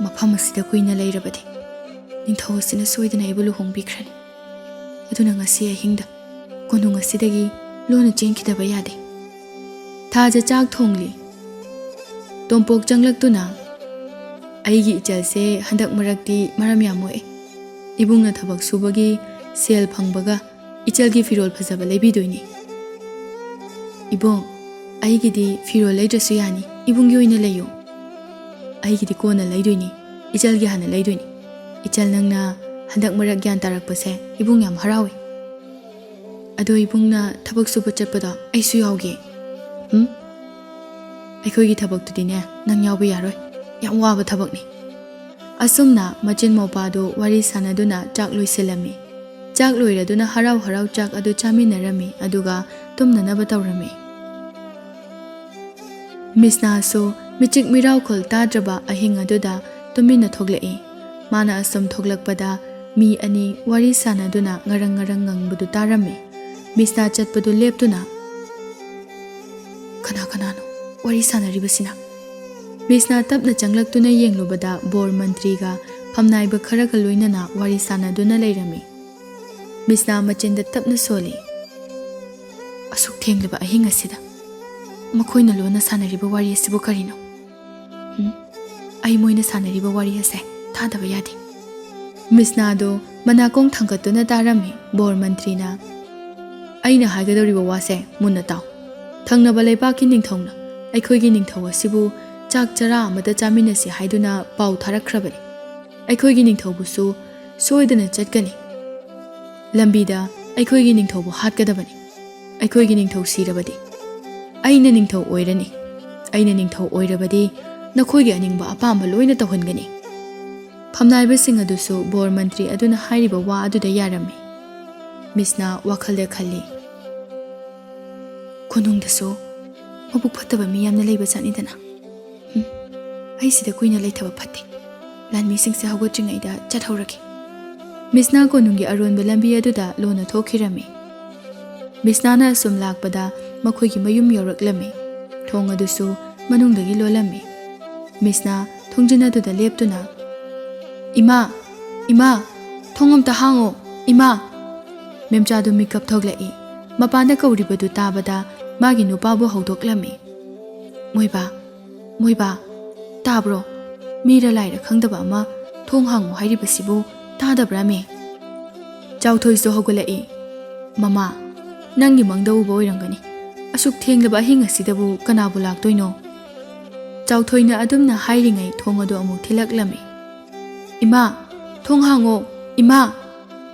"ꯃꯐꯝ ꯑꯁꯤꯗ ꯀꯨꯏꯅ ꯂꯩꯔꯕꯗꯤ ꯅꯤꯡꯊꯧ ꯑꯁꯤꯅ ꯁꯣꯏꯗꯅ ꯑꯩꯕꯨ ꯂꯨꯍꯣꯡꯕꯤꯈ꯭ꯔꯅꯤ꯫ ꯑꯗꯨꯅ ꯉꯁꯤ ꯑꯍꯤꯡꯗ ꯀꯣꯅꯨꯡ ꯑꯁꯤꯗꯒꯤ ꯂꯣꯟꯅ ꯆꯦꯟꯈꯤꯗꯕ ꯌꯥꯗꯦ"꯫ ꯊꯥꯖ ꯆꯥꯛ ꯊꯣꯡꯂꯤ꯫ ꯇꯣꯝꯄꯣꯛ ꯆꯪꯂꯛꯇꯨꯅ, "ꯑꯩꯒꯤ ꯏꯆꯜꯁꯦ ꯍꯟꯗꯛ ꯃꯔꯛꯇꯤ ꯃꯔꯝ ꯌꯥꯝ ꯃꯣꯛꯑꯦ꯫ ꯏꯕꯨꯡꯅ ꯊꯕꯛ ꯁꯨꯕꯒꯤ ꯁꯦꯜ ꯐꯪꯕꯒ ꯏꯆꯜꯒꯤ ꯐꯤꯔꯣꯜ ꯐꯖꯕ ꯂꯩꯕꯤꯗꯣꯏꯅꯤ"꯫ "ꯏꯕꯨꯡ, "ꯑꯩꯒꯤꯗꯤ ꯐꯤꯔꯣꯜ ꯂꯩꯗ꯭ꯔꯁꯨ ꯌꯥꯅꯤ, ꯏꯕꯨꯡꯒꯤ ꯑꯣꯏꯅ ꯂꯩꯌꯨ꯫ ꯑꯩꯒꯤꯗꯤ ꯀꯣꯟꯅ ꯂꯩꯗꯣꯏꯅꯤ, ꯏꯆꯜꯒꯤ ꯍꯥꯟꯅ ꯂꯩꯗꯣꯏꯅꯤ꯫ ꯏꯆꯜ, ꯅꯪꯅ ꯍꯟꯗꯛ ꯃꯔꯛ ꯒ꯭ꯌꯥꯟ ꯇꯥꯔꯛꯄꯁꯦ ꯏꯕꯨꯡ ꯌꯥꯝ ꯍꯔꯥꯎꯏ꯫ ꯑꯗꯣ ꯏꯕꯨꯡꯅ ꯊꯕꯛ ꯁꯨꯕ ꯆꯠꯄꯗꯣ ꯑꯩꯁꯨ ꯌꯥꯎꯒꯦ꯫ ꯎꯝ? ꯑꯩꯈꯣꯏꯒꯤ ꯊꯕꯛꯇꯨꯗꯤꯅꯦ, ꯅꯪ ꯌꯥꯎꯕ ꯌꯥꯔꯣꯏ꯫ ꯌꯥꯝ ꯋꯥꯕ ꯊꯕꯛꯅꯤ꯫" ꯑꯁꯨꯝꯅ ꯃꯆꯤꯟ ꯃꯧꯄꯥꯗꯨ ꯋꯥꯔꯤ ꯁꯥꯟꯅꯗꯨꯅ ꯆꯥꯛ ꯂꯣꯏꯁꯤꯜꯂꯝꯃꯤ꯫ ꯆꯥꯛ ꯂꯣꯏꯔꯗꯨꯅ ꯍꯔꯥꯎ ꯍꯔꯥꯎ ꯆꯥꯛ ꯑꯗꯨ ꯆꯥꯃꯤꯟꯅꯔꯝꯃꯤ, ꯑꯗꯨꯒ ꯇꯨꯝꯅꯅꯕ ꯇꯧꯔꯝꯃꯤ꯫ ꯃꯤꯁꯅꯥꯁꯨ ꯃꯤꯆꯤꯛ ꯃꯤꯔꯥꯎꯈꯣꯜ ꯇꯥꯗ꯭ꯔꯕ ꯑꯍꯤꯡ ꯑꯗꯨꯗ ꯇꯨꯃꯤꯟꯅ ꯊꯣꯛꯂꯛꯏ꯫ ꯃꯥꯅ ꯑꯁꯨꯝ ꯊꯣꯛꯂꯛꯄꯗ ꯃꯤ ꯑꯅꯤ ꯋꯥꯔꯤ ꯁꯥꯟꯅꯗꯨꯅ ꯉꯔꯪ ꯉꯔꯪ ꯉꯪꯕꯗꯨ ꯇꯥꯔꯝꯃꯤ꯫ ꯃꯤꯁꯅꯥ ꯆꯠꯄꯗꯨ ꯂꯦꯞꯇꯨꯅ, "ꯀꯅꯥ ꯀꯅꯥꯅꯣ ꯋꯥꯔꯤ ꯁꯥꯟꯅꯔꯤꯕꯁꯤꯅ?" ꯃꯤꯁꯅꯥ ꯇꯞꯅ ꯆꯪꯂꯛꯇꯨꯅ ꯌꯦꯡꯂꯨꯕꯗ ꯕꯣꯔ ꯃꯟꯇ꯭ꯔꯤꯒ ꯐꯝꯅꯥꯏꯕ ꯈꯔꯒ ꯂꯣꯏꯅꯅ ꯋꯥꯔꯤ ꯁꯥꯟꯅꯗꯨꯅ ꯂꯩꯔꯝꯃꯤ꯫ ꯃꯤꯁꯅꯥ ꯃꯆꯤꯟꯗ ꯇꯞꯅ ꯁꯣꯜꯂꯤ, "ꯑꯁꯨꯛ ꯊꯦꯡꯂꯕ ꯑꯍꯤꯡ ꯑꯁꯤꯗ ꯃꯈꯣꯏꯅ ꯂꯣꯟꯅ ꯁꯥꯟꯅꯔꯤꯕ ꯋꯥꯔꯤ ꯑꯁꯤꯕꯨ ꯀꯔꯤꯅꯣ? ꯎꯝ, ꯑꯩ ꯃꯣꯏꯅ ꯁꯥꯟꯅꯔꯤꯕ ꯋꯥꯔꯤ ꯑꯁꯦ ꯊꯥꯗꯕ ꯌꯥꯗꯦ꯫" ꯃꯤꯁꯅꯥꯗꯣ ꯃꯅꯥꯀꯣꯡ ꯊꯥꯡꯒꯠꯇꯨꯅ ꯇꯥꯔꯝꯃꯤ꯫ ꯕꯣꯔ ꯃꯟꯇ꯭ꯔꯤꯅ, "ꯑꯩꯅ ꯍꯥꯏꯒꯗꯧꯔꯤꯕ ꯋꯥꯁꯦ ꯃꯨꯟꯅ ꯇꯥꯎ꯫ ꯊꯪꯅꯕ ꯂꯩꯕꯥꯛꯀꯤ ꯅꯤꯡꯊꯧꯅ ꯑꯩꯈꯣꯏꯒꯤ ꯅꯤꯡꯊꯧ ꯑꯁꯤꯕꯨ ꯆꯥꯛ ꯆꯔꯥ ꯑꯃꯗ ꯆꯥꯃꯤꯟꯅꯁꯤ ꯍꯥꯏꯗꯨꯅ ꯄꯥꯎ ꯊꯥꯔꯛꯈ꯭ꯔꯕꯅꯤ꯫ ꯑꯩꯈꯣꯏꯒꯤ ꯅꯤꯡꯊꯧꯕꯨꯁꯨ ꯁꯣꯏꯗꯅ ꯆꯠꯀꯅꯤ꯫ ꯂꯝꯕꯤꯗ ꯑꯩꯈꯣꯏꯒꯤ ꯅꯤꯡꯊꯧꯕꯨ ꯍꯥꯠꯀꯗꯕꯅꯤ꯫ ꯑꯩꯈꯣꯏꯒꯤ ꯅꯤꯡꯊꯧ ꯁꯤꯔꯕꯗꯤ, ꯑꯩꯅ ꯅꯤꯡꯊꯧ ꯑꯣꯏꯔꯅꯤ꯫ ꯑꯩꯅ ꯅꯤꯡꯊꯧ ꯑꯣꯏꯔꯕꯗꯤ, ꯅꯈꯣꯏꯒꯤ ꯑꯅꯤꯡꯕ ꯑꯄꯥꯝꯕ ꯂꯣꯏꯅ ꯇꯧꯍꯟꯒꯅꯤ꯫" ꯐꯝꯅꯥꯏꯕꯁꯤꯡ ꯑꯗꯨꯁꯨ ꯕꯣꯔ ꯃꯟꯇ꯭ꯔꯤ ꯑꯗꯨꯅ ꯍꯥꯏꯔꯤꯕ ꯋꯥ ꯑꯗꯨꯗ ꯌꯥꯔꯝꯃꯤ꯫ ꯃꯤꯁꯅꯥ ꯋꯥꯈꯜꯗ ꯈꯜꯂꯤ, "ꯀꯣꯅꯨꯡꯗꯁꯨ ꯃꯕꯨꯛ ꯐꯠꯇꯕ ꯃꯤ ꯌꯥꯝꯅ ꯂꯩꯕ ꯖꯥꯠꯅꯤꯗꯅ꯫ ꯎꯝ, ꯑꯩ ꯁꯤꯗ ꯀꯨꯏꯅ ꯂꯩꯊꯕ ꯐꯠꯇꯦ꯫ ꯂꯥꯟꯃꯤꯁꯤꯡꯁꯦ ꯍꯧꯒꯠꯇ꯭ꯔꯤꯉꯩꯗ ꯆꯠꯍꯧꯔꯒꯦ꯫" ꯃꯤꯁꯅꯥ ꯀꯣꯅꯨꯡꯒꯤ ꯑꯔꯣꯟꯕ ꯂꯝꯕꯤ ꯑꯗꯨꯗ ꯂꯣꯟꯅ ꯊꯣꯛꯈꯤꯔꯝꯃꯤ꯫ ꯃꯤꯁꯅꯥꯅ ꯑꯁꯨꯝ ꯂꯥꯛꯄꯗ ꯃꯈꯣꯏꯒꯤ ꯃꯌꯨꯝ ꯌꯧꯔꯛꯂꯝꯃꯤ꯫ ꯊꯣꯡ ꯑꯗꯨꯁꯨ ꯃꯅꯨꯡꯗꯒꯤ ꯂꯣꯜꯂꯝꯃꯤ꯫ ꯃꯤꯁꯅꯥ ꯊꯣꯡꯖꯤꯟ ꯑꯗꯨꯗ ꯂꯦꯞꯇꯨꯅ, "ꯏꯃꯥ, ꯏꯃꯥ, ꯊꯣꯡ ꯑꯝꯇ ꯍꯥꯡꯉꯣ, ꯏꯃꯥ!" ꯃꯦꯝꯆꯥꯗꯨ ꯃꯤꯀꯞ ꯊꯣꯛꯂꯛꯏ꯫ ꯃꯄꯥꯟꯗ ꯀꯧꯔꯤꯕꯗꯨ ꯇꯥꯕꯗ ꯃꯥꯒꯤ ꯅꯨꯄꯥꯕꯨ ꯍꯧꯗꯣꯛꯂꯝꯃꯤ꯫ "ꯃꯣꯏꯕꯥ, ꯃꯣꯏꯕꯥ, ꯇꯥꯕ꯭ꯔꯣ? ꯃꯤꯔ ꯂꯥꯏꯔ ꯈꯪꯗꯕ ꯑꯃ ꯊꯣꯡ ꯍꯥꯡꯉꯨ ꯍꯥꯏꯔꯤꯕꯁꯤꯕꯨ ꯇꯥꯗꯕ꯭ꯔꯥꯃꯤ?" ꯆꯥꯎꯊꯣꯏꯁꯨ ꯍꯧꯒꯠꯂꯛꯏ꯫ "ꯃꯃꯥ, ꯅꯪꯒꯤ ꯃꯪꯗ ꯎꯕ ꯑꯣꯏꯔꯝꯒꯅꯤ꯫ "ꯑꯁꯨꯛ ꯊꯦꯡꯂꯕ ꯑꯍꯤꯡ ꯑꯁꯤꯗꯕꯨ ꯀꯅꯥꯕꯨ ꯂꯥꯛꯇꯣꯏꯅꯣ?" ꯆꯥꯎꯊꯣꯏꯅ ꯑꯗꯨꯝꯅ ꯍꯥꯏꯔꯤꯉꯩ ꯊꯣꯡ ꯑꯗꯨ ꯑꯃꯨꯛ ꯊꯤꯜꯂꯛꯂꯝꯃꯤ꯫ "ꯏꯃꯥ, ꯊꯣꯡ ꯍꯥꯡꯉꯣ, ꯏꯃꯥ!"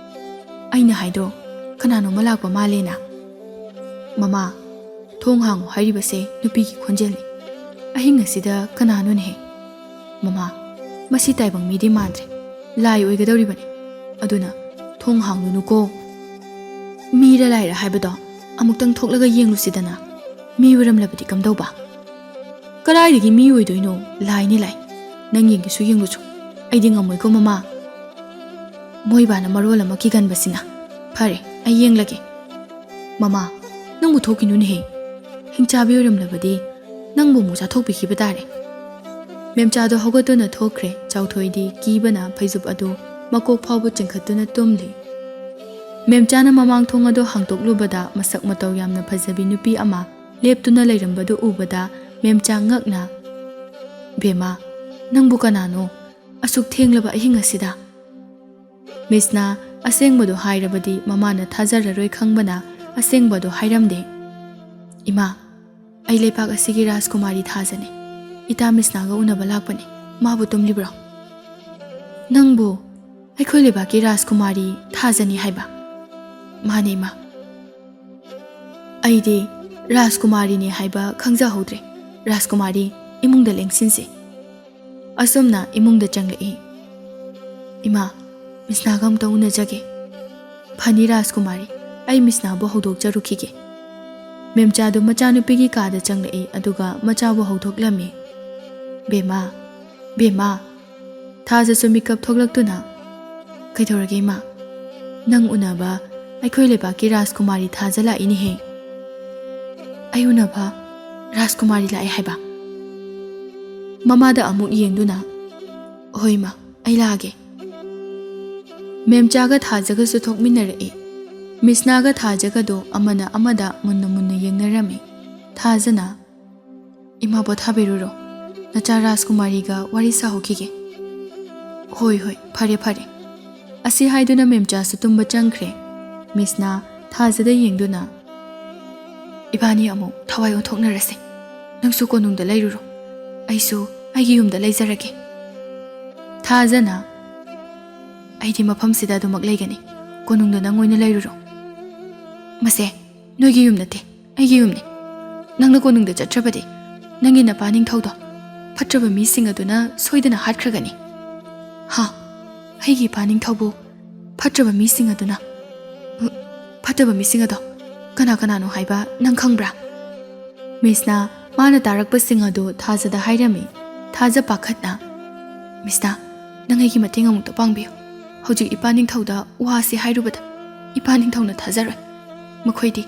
ꯑꯩꯅ ꯍꯥꯏꯗꯣ ꯀꯅꯥꯅꯣꯝꯃ ꯂꯥꯛꯄ ꯃꯥꯜꯂꯦꯅ꯫ "ꯃꯃꯥ, ꯊꯣꯡ ꯍꯥꯡꯉꯣ ꯍꯥꯏꯔꯤꯕꯁꯦ ꯅꯨꯄꯤꯒꯤ ꯈꯣꯟꯖꯦꯜꯅꯤ꯫ ꯑꯍꯤꯡ ꯑꯁꯤꯗ ꯀꯅꯥꯅꯣꯅꯦꯍꯦ?" "ꯃꯃꯥ, ꯃꯁꯤ ꯇꯥꯏꯕꯪ ꯃꯤꯗꯤ ꯃꯥꯟꯗ꯭ꯔꯦ, ꯂꯥꯏ ꯑꯣꯏꯒꯗꯧꯔꯤꯕꯅꯤ꯫ ꯑꯗꯨꯅ ꯊꯣꯡ ꯍꯥꯡꯂꯨꯅꯨꯀꯣ꯫ ꯃꯤꯔ ꯂꯥꯏꯔ ꯍꯥꯏꯕꯗꯣ ꯑꯃꯨꯛꯇꯪ ꯊꯣꯛꯂꯒ ꯌꯦꯡꯂꯨꯁꯤꯗꯅ꯫ ꯃꯤ ꯑꯣꯏꯔꯝꯂꯕꯗꯤ ꯀꯝꯗꯧꯕ?" "ꯀꯗꯥꯏꯗꯒꯤ ꯃꯤ ꯑꯣꯏꯗꯣꯏꯅꯣ? ꯂꯥꯏꯅꯤ ꯂꯥꯏ꯫ ꯅꯪ ꯌꯦꯡꯒꯦꯁꯨ ꯌꯦꯡꯂꯨꯆꯣ꯫ ꯑꯩꯗꯤ ꯉꯝꯃꯣꯏꯀꯣ ꯃꯃꯥ꯫ ꯃꯣꯏꯕꯥꯅ ꯃꯔꯣꯜ ꯑꯃ ꯀꯤꯒꯟꯕꯁꯤꯅ꯫ ꯐꯔꯦ, ꯑꯩ ꯌꯦꯡꯂꯒꯦ꯫ ꯃꯃꯥ, ꯅꯪꯕꯨ ꯊꯣꯛꯈꯤꯅꯨꯅꯦꯍꯦ꯫ ꯍꯤꯡꯆꯥꯕꯤ ꯑꯣꯏꯔꯝꯂꯕꯗꯤ ꯅꯪꯕꯨ ꯑꯃꯨꯛ ꯆꯥꯊꯣꯛꯄꯤꯈꯤꯕ ꯇꯥꯔꯦ꯫" ꯃꯦꯝꯆꯥꯗꯣ ꯍꯧꯒꯠꯇꯨꯅ ꯊꯣꯛꯈ꯭ꯔꯦ꯫ ꯆꯥꯎꯊꯣꯏꯗꯤ ꯀꯤꯕꯅ ꯐꯩꯖꯨꯞ ꯑꯗꯨ ꯃꯀꯣꯛ ꯐꯥꯎꯕ ꯆꯤꯡꯈꯠꯇꯨꯅ ꯇꯨꯝꯂꯤ꯫ ꯃꯦꯝꯆꯥꯅ ꯃꯃꯥꯡ ꯊꯣꯡ ꯑꯗꯨ ꯍꯥꯡꯗꯣꯛꯂꯨꯕꯗ ꯃꯁꯛ ꯃꯇꯧ ꯌꯥꯝꯅ ꯐꯖꯕꯤ ꯅꯨꯄꯤ ꯑꯃ ꯂꯦꯞꯇꯨꯅ ꯂꯩꯔꯝꯕꯗꯨ ꯎꯕꯗ ꯃꯦꯝꯆꯥ ꯉꯛꯅ, "ꯕꯦꯝꯃ, ꯅꯪꯕꯨ ꯀꯅꯥꯅꯣ? ꯑꯁꯨꯛ ꯊꯦꯡꯂꯕ ꯑꯍꯤꯡ ꯑꯁꯤꯗ?" ꯃꯤꯁꯅ ꯑꯁꯦꯡꯕꯗꯨ ꯍꯥꯏꯔꯕꯗꯤ ꯃꯃꯥꯅ ꯊꯥꯖꯔꯔꯣꯏ ꯈꯪꯕꯅ ꯑꯁꯦꯡꯕꯗꯨ ꯍꯥꯏꯔꯝꯗꯦ꯫ "ꯏꯃꯥ, ꯑꯩ ꯂꯩꯄꯥꯛ ꯑꯁꯤꯒꯤ ꯔꯥꯖꯀꯨꯃꯥꯔꯤ ꯊꯥꯖꯅꯤ꯫ ꯏꯇꯥ ꯃꯤꯁꯅꯥꯒ ꯎꯅꯕ ꯂꯥꯛꯄꯅꯤ꯫ ꯃꯥꯕꯨ ꯇꯨꯝꯂꯤꯕ꯭ꯔꯣ?" "ꯅꯪꯕꯨ ꯑꯩꯈꯣꯏ ꯂꯩꯕꯥꯛꯀꯤ ꯔꯥꯖꯀꯨꯃꯥꯔꯤ ꯊꯥꯖꯅꯤ ꯍꯥꯏꯕ?" "ꯃꯥꯅꯦ, ꯏꯃꯥ꯫ ꯑꯩꯗꯤ ꯔꯥꯖꯀꯨꯃꯥꯔꯤꯅꯤ ꯍꯥꯏꯕ ꯈꯪꯖꯍꯧꯗ꯭ꯔꯦ꯫ ꯔꯥꯖꯀꯨꯃꯥꯔꯤ, ꯏꯃꯨꯡꯗ ꯂꯦꯡꯁꯤꯟꯁꯤ꯫" ꯑꯁꯨꯝꯅ ꯏꯃꯨꯡꯗ ꯆꯪꯂꯛꯏ꯫ "ꯏꯃꯥ, ꯃꯤꯁꯅꯥꯒ ꯑꯃꯨꯛꯇ ꯎꯅꯖꯒꯦ꯫" "ꯐꯅꯤ ꯔꯥꯖꯀꯨꯃꯥꯔꯤ, ꯑꯩ ꯃꯤꯁꯅꯥꯕꯨ ꯍꯧꯗꯣꯛꯆꯔꯨꯈꯤꯒꯦ꯫" ꯃꯦꯝꯆꯥꯗꯨ ꯃꯆꯥꯅꯨꯄꯤꯒꯤ ꯀꯥꯗ ꯆꯪꯂꯛꯏ, ꯑꯗꯨꯒ ꯃꯆꯥꯕꯨ ꯍꯧꯗꯣꯛꯂꯝꯃꯤ꯫ "ꯕꯦꯝꯃ, ꯕꯦꯝꯃ꯫" ꯊꯥꯖꯁꯨ ꯃꯤꯀꯞ ꯊꯣꯛꯂꯛꯇꯨꯅ, "ꯀꯩꯗꯧꯔꯒꯦ ꯏꯃꯥ?" "ꯅꯪ ꯎꯅꯕ ꯑꯩꯈꯣꯏ ꯂꯩꯕꯥꯛꯀꯤ ꯔꯥꯖꯀꯨꯃꯥꯔꯤ ꯊꯥꯖ ꯂꯥꯛꯏꯅꯦꯍꯦ꯫" "ꯑꯩ ꯎꯅꯕ ꯔꯥꯖꯀꯨꯃꯥꯔꯤ ꯂꯥꯛꯑꯦ ꯍꯥꯏꯕ?" ꯃꯃꯥꯗ ꯑꯃꯨꯛ ꯌꯦꯡꯗꯨꯅ, "ꯍꯣꯏ ꯏꯃꯥ, ꯑꯩ ꯂꯥꯛꯑꯒꯦ꯫" ꯃꯦꯝꯆꯥꯒ ꯊꯥꯖꯒꯁꯨ ꯊꯣꯛꯃꯤꯟꯅꯔꯛꯏ꯫ ꯃꯤꯁꯅꯥꯒ ꯊꯥꯖꯒꯗꯣ ꯑꯃꯅ ꯑꯃꯗ ꯃꯨꯟꯅ ꯃꯨꯟꯅ ꯌꯦꯡꯅꯔꯝꯃꯤ꯫ ꯊꯥꯖꯅ, "ꯏꯃꯥ ꯄꯣꯊꯥꯕꯤꯔꯨꯔꯣ, ꯅꯆꯥ ꯔꯥꯖꯀꯨꯃꯥꯔꯤꯒ ꯋꯥꯔꯤ ꯁꯥꯍꯧꯈꯤꯒꯦ꯫" "ꯍꯣꯏ ꯍꯣꯏ, ꯐꯔꯦ ꯐꯔꯦ꯫" ꯑꯁꯤ ꯍꯥꯏꯗꯨꯅ ꯃꯦꯝꯆꯥꯁꯨ ꯇꯨꯝꯕ ꯆꯪꯈ꯭ꯔꯦ꯫ ꯃꯤꯁꯅꯥ ꯊꯥꯖꯗ ꯌꯦꯡꯗꯨꯅ, ꯏꯕꯥꯅꯤ ꯑꯃꯨꯛ ꯊꯋꯥꯏ ꯑꯣꯟꯊꯣꯛꯅꯔꯁꯦ꯫ ꯅꯪꯁꯨ ꯀꯣꯅꯨꯡꯗ ꯂꯩꯔꯨꯔꯣ, ꯑꯩꯁꯨ ꯑꯩꯒꯤ ꯌꯨꯝꯗ ꯂꯩꯖꯔꯒꯦ꯫ ꯊꯥꯖꯅ, "ꯑꯩꯗꯤ ꯃꯐꯝꯁꯤꯗ ꯑꯗꯨꯃꯛ ꯂꯩꯒꯅꯤ, ꯀꯣꯅꯨꯡꯗ ꯅꯪ ꯑꯣꯏꯅ ꯂꯩꯔꯨꯔꯣ꯫" "ꯃꯁꯦ ꯅꯣꯏꯒꯤ ꯌꯨꯝ ꯅꯠꯇꯦ, ꯑꯩꯒꯤ ꯌꯨꯝꯅꯤ꯫ ꯅꯪꯅ ꯀꯣꯅꯨꯡꯗ ꯆꯠꯇ꯭ꯔꯕꯗꯤ ꯅꯪꯒꯤ ꯅꯄꯥ ꯅꯤꯡꯊꯧꯗꯣ ꯐꯠꯇ꯭ꯔꯕ ꯃꯤꯁꯤꯡ ꯑꯗꯨꯅ ꯁꯣꯏꯗꯅ ꯍꯥꯠꯈ꯭ꯔꯒꯅꯤ꯫" "ꯍꯥ? ꯑꯩꯒꯤ ꯏꯄꯥ ꯅꯤꯡꯊꯧꯕꯨ ꯐꯠꯇ꯭ꯔꯕ ꯃꯤꯁꯤꯡ ꯑꯗꯨꯅ? ꯎ, ꯐꯠꯇꯕ ꯃꯤꯁꯤꯡ ꯑꯗꯣ ꯀꯅꯥ ꯀꯅꯥꯅꯣ ꯍꯥꯏꯕ ꯅꯪ ꯈꯪꯕ꯭ꯔꯥ?" ꯃꯤꯁꯅ ꯃꯥꯅ ꯇꯥꯔꯛꯄꯁꯤꯡ ꯑꯗꯨ ꯊꯥꯖꯗ ꯍꯥꯏꯔꯝꯃꯤ꯫ ꯊꯥꯖ ꯄꯥꯈꯠꯅ, "ꯃꯤꯁꯅ, ꯅꯪ ꯑꯩꯒꯤ ꯃꯇꯦꯡ ꯑꯃꯨꯛꯇ ꯄꯥꯡꯕꯤꯌꯨ꯫ ꯍꯧꯖꯤꯛ ꯏꯄꯥ ꯅꯤꯡꯊꯧꯗ ꯋꯥꯁꯤ ꯍꯥꯏꯔꯨꯕꯗ ꯏꯄꯥ ꯅꯤꯡꯊꯧꯅ ꯊꯥꯖꯔꯣꯏ꯫ ꯃꯈꯣꯏꯗꯤ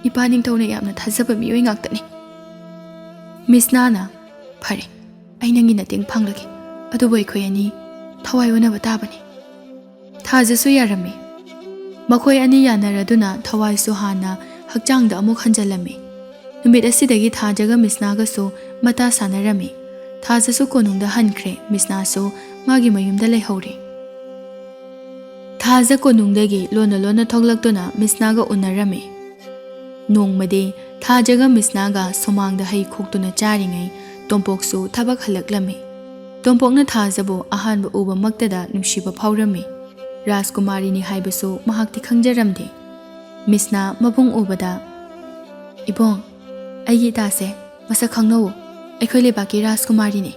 ꯏꯄꯥ ꯅꯤꯡꯊꯧꯅ ꯌꯥꯝꯅ ꯊꯥꯖꯕ ꯃꯤꯑꯣꯏ ꯉꯥꯛꯇꯅꯤ꯫" ꯃꯤꯁꯅꯥꯅ, "ꯐꯔꯦ, ꯑꯩ ꯅꯪꯒꯤ ꯃꯇꯦꯡ ꯄꯥꯡꯂꯒꯦ, ꯑꯗꯨꯕꯨ ꯑꯩꯈꯣꯏ ꯑꯅꯤ ꯊꯋꯥꯏ ꯑꯣꯟꯅꯕ ꯇꯥꯕꯅꯤ꯫" ꯊꯥꯖꯁꯨ ꯌꯥꯔꯝꯃꯤ꯫ ꯃꯈꯣꯏ ꯑꯅꯤ ꯌꯥꯅꯔꯗꯨꯅ ꯊꯋꯥꯏꯁꯨ ꯍꯥꯟꯅ ꯍꯛꯆꯥꯡꯗ ꯑꯃꯨꯛ ꯍꯟꯖꯜꯂꯝꯃꯤ꯫ ꯅꯨꯃꯤꯠ ꯑꯁꯤꯗꯒꯤ ꯊꯥꯖꯒ ꯃꯤꯁꯅꯥꯒꯁꯨ ꯃꯇꯥ ꯁꯥꯟꯅꯔꯝꯃꯤ꯫ ꯊꯥꯖꯁꯨ ꯀꯣꯅꯨꯡꯗ ꯍꯟꯈ꯭ꯔꯦ, ꯃꯤꯁꯅꯥꯁꯨ ꯃꯥꯒꯤ ꯃꯌꯨꯝꯗ ꯂꯩꯍꯧꯔꯦ꯫ ꯊꯥꯖ ꯀꯣꯅꯨꯡꯗꯒꯤ ꯂꯣꯟꯅ ꯂꯣꯟꯅ ꯊꯣꯛꯂꯛꯇꯨꯅ ꯃꯤꯁꯅꯥꯒ ꯎꯅꯔꯝꯃꯤ꯫ ꯅꯣꯡꯃꯗꯤ ꯊꯥꯖꯒ ꯃꯤꯁꯅꯥꯒ ꯁꯨꯃꯥꯡꯗ ꯍꯩ ꯈꯣꯛꯇꯨꯅ ꯆꯥꯔꯤꯉꯩ ꯇꯣꯝꯄꯣꯛꯁꯨ ꯊꯕꯛ ꯍꯜꯂꯛꯂꯝꯃꯤ꯫ ꯇꯣꯝꯄꯣꯛꯅ ꯊꯥꯖꯕꯨ ꯑꯍꯥꯟꯕ ꯎꯕꯃꯛꯇꯗ ꯅꯨꯡꯁꯤꯕ ꯐꯥꯎꯔꯝꯃꯤ꯫ ꯔꯥꯖꯀꯨꯃꯥꯔꯤꯅꯤ ꯍꯥꯏꯕꯁꯨ ꯃꯍꯥꯛꯇꯤ ꯈꯪꯖꯔꯝꯗꯦ꯫ ꯃꯤꯁꯅꯥ ꯃꯕꯨꯡ ꯎꯕꯗ, "ꯏꯕꯨꯡ, ꯑꯩꯒꯤ ꯏꯇꯥꯁꯦ ꯃꯁꯛ ꯈꯪꯅꯧ, ꯑꯩꯈꯣꯏ ꯂꯩꯕꯥꯛꯀꯤ ꯔꯥꯖꯀꯨꯃꯥꯔꯤꯅꯤ꯫"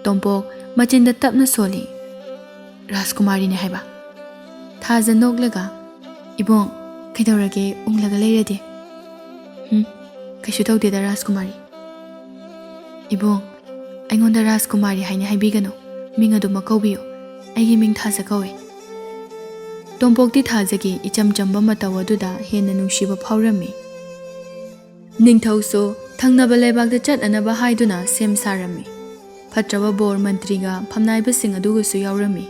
ꯇꯣꯝꯄꯣꯛ ꯃꯆꯤꯟꯗ ꯇꯞꯅ ꯁꯣꯜꯂꯤ꯫ "ꯔꯥꯖꯀꯨꯃꯥꯔꯤꯅꯤ ꯍꯥꯏꯕ?" ꯊꯥꯖ ꯅꯣꯛꯂꯒ, "ꯏꯕꯨꯡ, ꯀꯩꯗꯧꯔꯒꯦ ꯎꯪꯂꯒ ꯂꯩꯔꯗꯤ?" "ꯍꯨꯝ, ꯀꯩꯁꯨ ꯇꯧꯗꯦꯗ ꯔꯥꯖꯀꯨꯃꯥꯔꯤ꯫" "ꯏꯕꯨꯡ, ꯑꯩꯉꯣꯟꯗ ꯔꯥꯖꯀꯨꯃꯥꯔꯤ ꯍꯥꯏꯅ ꯍꯥꯏꯕꯤꯒꯅꯨ, ꯃꯤꯡ ꯑꯗꯨꯃꯛ ꯀꯧꯕꯤꯌꯨ꯫ ꯑꯩꯒꯤ ꯃꯤꯡ ꯊꯥꯖ ꯀꯧꯏ꯫" ꯇꯣꯝꯄꯣꯛꯇꯤ ꯊꯥꯖꯒꯤ ꯏꯆꯝ ꯆꯝꯕ ꯃꯇꯧ ꯑꯗꯨꯗ ꯍꯦꯟꯅ ꯅꯨꯡꯁꯤꯕ ꯐꯥꯎꯔꯝꯃꯤ꯫ ꯅꯤꯡꯊꯧꯁꯨ ꯊꯪꯅꯕ ꯂꯩꯕꯥꯛꯇ ꯆꯠꯅꯅꯕ ꯍꯥꯏꯗꯨꯅ ꯁꯦꯝ ꯁꯥꯔꯝꯃꯤ꯫ ꯐꯠꯇ꯭ꯔꯕ ꯕꯣꯔ ꯃꯟꯇ꯭ꯔꯤꯒ ꯐꯝꯅꯥꯏꯕꯁꯤꯡ ꯑꯗꯨꯒꯁꯨ ꯌꯥꯎꯔꯝꯃꯤ꯫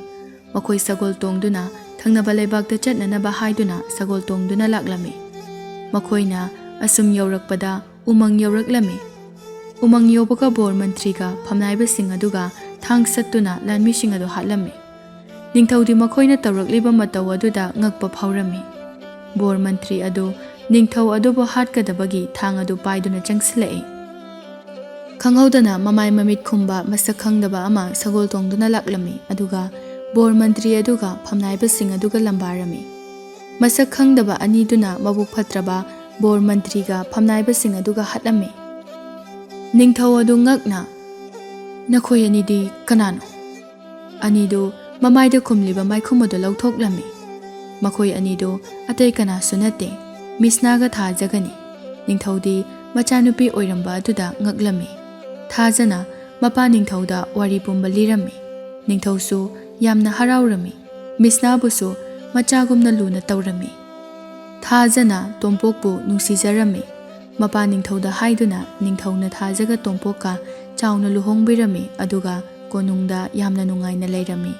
ꯃꯈꯣꯏ ꯁꯒꯣꯜ ꯇꯣꯡꯗꯨꯅ ꯊꯪꯅꯕ ꯂꯩꯕꯥꯛꯇ ꯆꯠꯅꯅꯕ ꯍꯥꯏꯗꯨꯅ ꯁꯒꯣꯜ ꯇꯣꯡꯗꯨꯅ ꯂꯥꯛꯂꯝꯃꯤ꯫ ꯃꯈꯣꯏꯅ ꯑꯁꯨꯝ ꯌꯧꯔꯛꯄꯗ ꯎꯃꯪ ꯌꯧꯔꯛꯂꯝꯃꯤ꯫ ꯎꯃꯪ ꯌꯧꯕꯒ ꯕꯣꯔ ꯃꯟꯇ꯭ꯔꯤꯒ ꯐꯝꯅꯥꯏꯕꯁꯤꯡ ꯑꯗꯨꯒ ꯊꯥꯡ ꯁꯠꯇꯨꯅ ꯂꯥꯟꯃꯤꯁꯤꯡ ꯑꯗꯨ ꯍꯥꯠꯂꯝꯃꯤ꯫ ꯅꯤꯡꯊꯧꯗꯤ ꯃꯈꯣꯏꯅ ꯇꯧꯔꯛꯂꯤꯕ ꯃꯇꯧ ꯑꯗꯨꯗ ꯉꯛꯄ ꯐꯥꯎꯔꯝꯃꯤ꯫ ꯕꯣꯔ ꯃꯟꯇ꯭ꯔꯤ ꯑꯗꯨ ꯅꯤꯡꯊꯧ ꯑꯗꯨꯕꯨ ꯍꯥꯠꯀꯗꯕꯒꯤ ꯊꯥꯡ ꯑꯗꯨ ꯄꯥꯏꯗꯨꯅ ꯆꯪꯁꯤꯜꯂꯛꯏ꯫ ꯈꯪꯍꯧꯗꯅ ꯃꯃꯥꯏ ꯃꯃꯤꯠ ꯈꯨꯝꯕ ꯃꯁꯛ ꯈꯪꯗꯕ ꯑꯃ ꯁꯒꯣꯜ ꯇꯣꯡꯗꯨꯅ ꯂꯥꯛꯂꯝꯃꯤ, ꯑꯗꯨꯒ ꯕꯣꯔ ꯃꯟꯇ꯭ꯔꯤ ꯑꯗꯨꯒ ꯐꯝꯅꯥꯏꯕꯁꯤꯡ ꯑꯗꯨꯒ ꯂꯝꯕꯥꯔꯝꯃꯤ꯫ ꯃꯁꯛ ꯈꯪꯗꯕ ꯑꯅꯤꯗꯨꯅ ꯃꯕꯨꯛ ꯐꯠꯇ꯭ꯔꯕ ꯕꯣꯔ ꯃꯟꯇ꯭ꯔꯤꯒ ꯐꯝꯅꯥꯏꯕꯁꯤꯡ ꯑꯗꯨꯒ ꯍꯥꯠꯂꯝꯃꯤ꯫ ꯅꯤꯡꯊꯧ ꯑꯗꯨ ꯉꯛꯅ, "ꯅꯈꯣꯏ ꯑꯅꯤꯗꯤ ꯀꯅꯥꯅꯣ?" ꯑꯅꯤꯗꯨ ꯃꯃꯥꯏꯗ ꯈꯨꯝꯂꯤꯕ ꯃꯥꯏꯈꯨꯝ ꯑꯗꯨ ꯂꯧꯊꯣꯛꯂꯝꯃꯤ꯫ ꯃꯈꯣꯏ ꯑꯅꯤꯗꯨ ꯑꯇꯩ ꯀꯅꯥꯁꯨ ꯅꯠꯇꯦ, ꯃꯤꯁꯅꯥꯒ ꯊꯥꯖꯒꯅꯤ꯫ ꯅꯤꯡꯊꯧꯗꯤ ꯃꯆꯥꯅꯨꯄꯤ ꯑꯣꯏꯔꯝꯕ ꯑꯗꯨꯗ ꯉꯛꯂꯝꯃꯤ꯫ ꯊꯥꯖꯅ ꯃꯄꯥ ꯅꯤꯡꯊꯧꯗ ꯋꯥꯔꯤ ꯄꯨꯝꯕ ꯂꯤꯔꯝꯃꯤ꯫ ꯅꯤꯡꯊꯧꯁꯨ ꯌꯥꯝꯅ ꯍꯔꯥꯎꯔꯝꯃꯤ꯫ ꯃꯤꯁꯅꯥꯕꯨꯁꯨ ꯃꯆꯥꯒꯨꯝꯅ ꯂꯨꯅ ꯇꯧꯔꯝꯃꯤ꯫ ꯊꯥꯖꯅ ꯇꯣꯝꯄꯣꯛꯄꯨ ꯅꯨꯡꯁꯤꯖꯔꯝꯃꯤ꯫ ꯃꯄꯥ ꯅꯤꯡꯊꯧꯗ ꯍꯥꯏꯗꯨꯅ ꯅꯤꯡꯊꯧꯅ ꯊꯥꯖꯒ ꯇꯣꯝꯄꯣꯛꯀ ꯆꯥꯎꯅ ꯂꯨꯍꯣꯡꯕꯤꯔꯝꯃꯤ, ꯑꯗꯨꯒ ꯀꯣꯅꯨꯡꯗ ꯌꯥꯝꯅ ꯅꯨꯡꯉꯥꯏꯅ ꯂꯩꯔꯝꯃꯤ꯫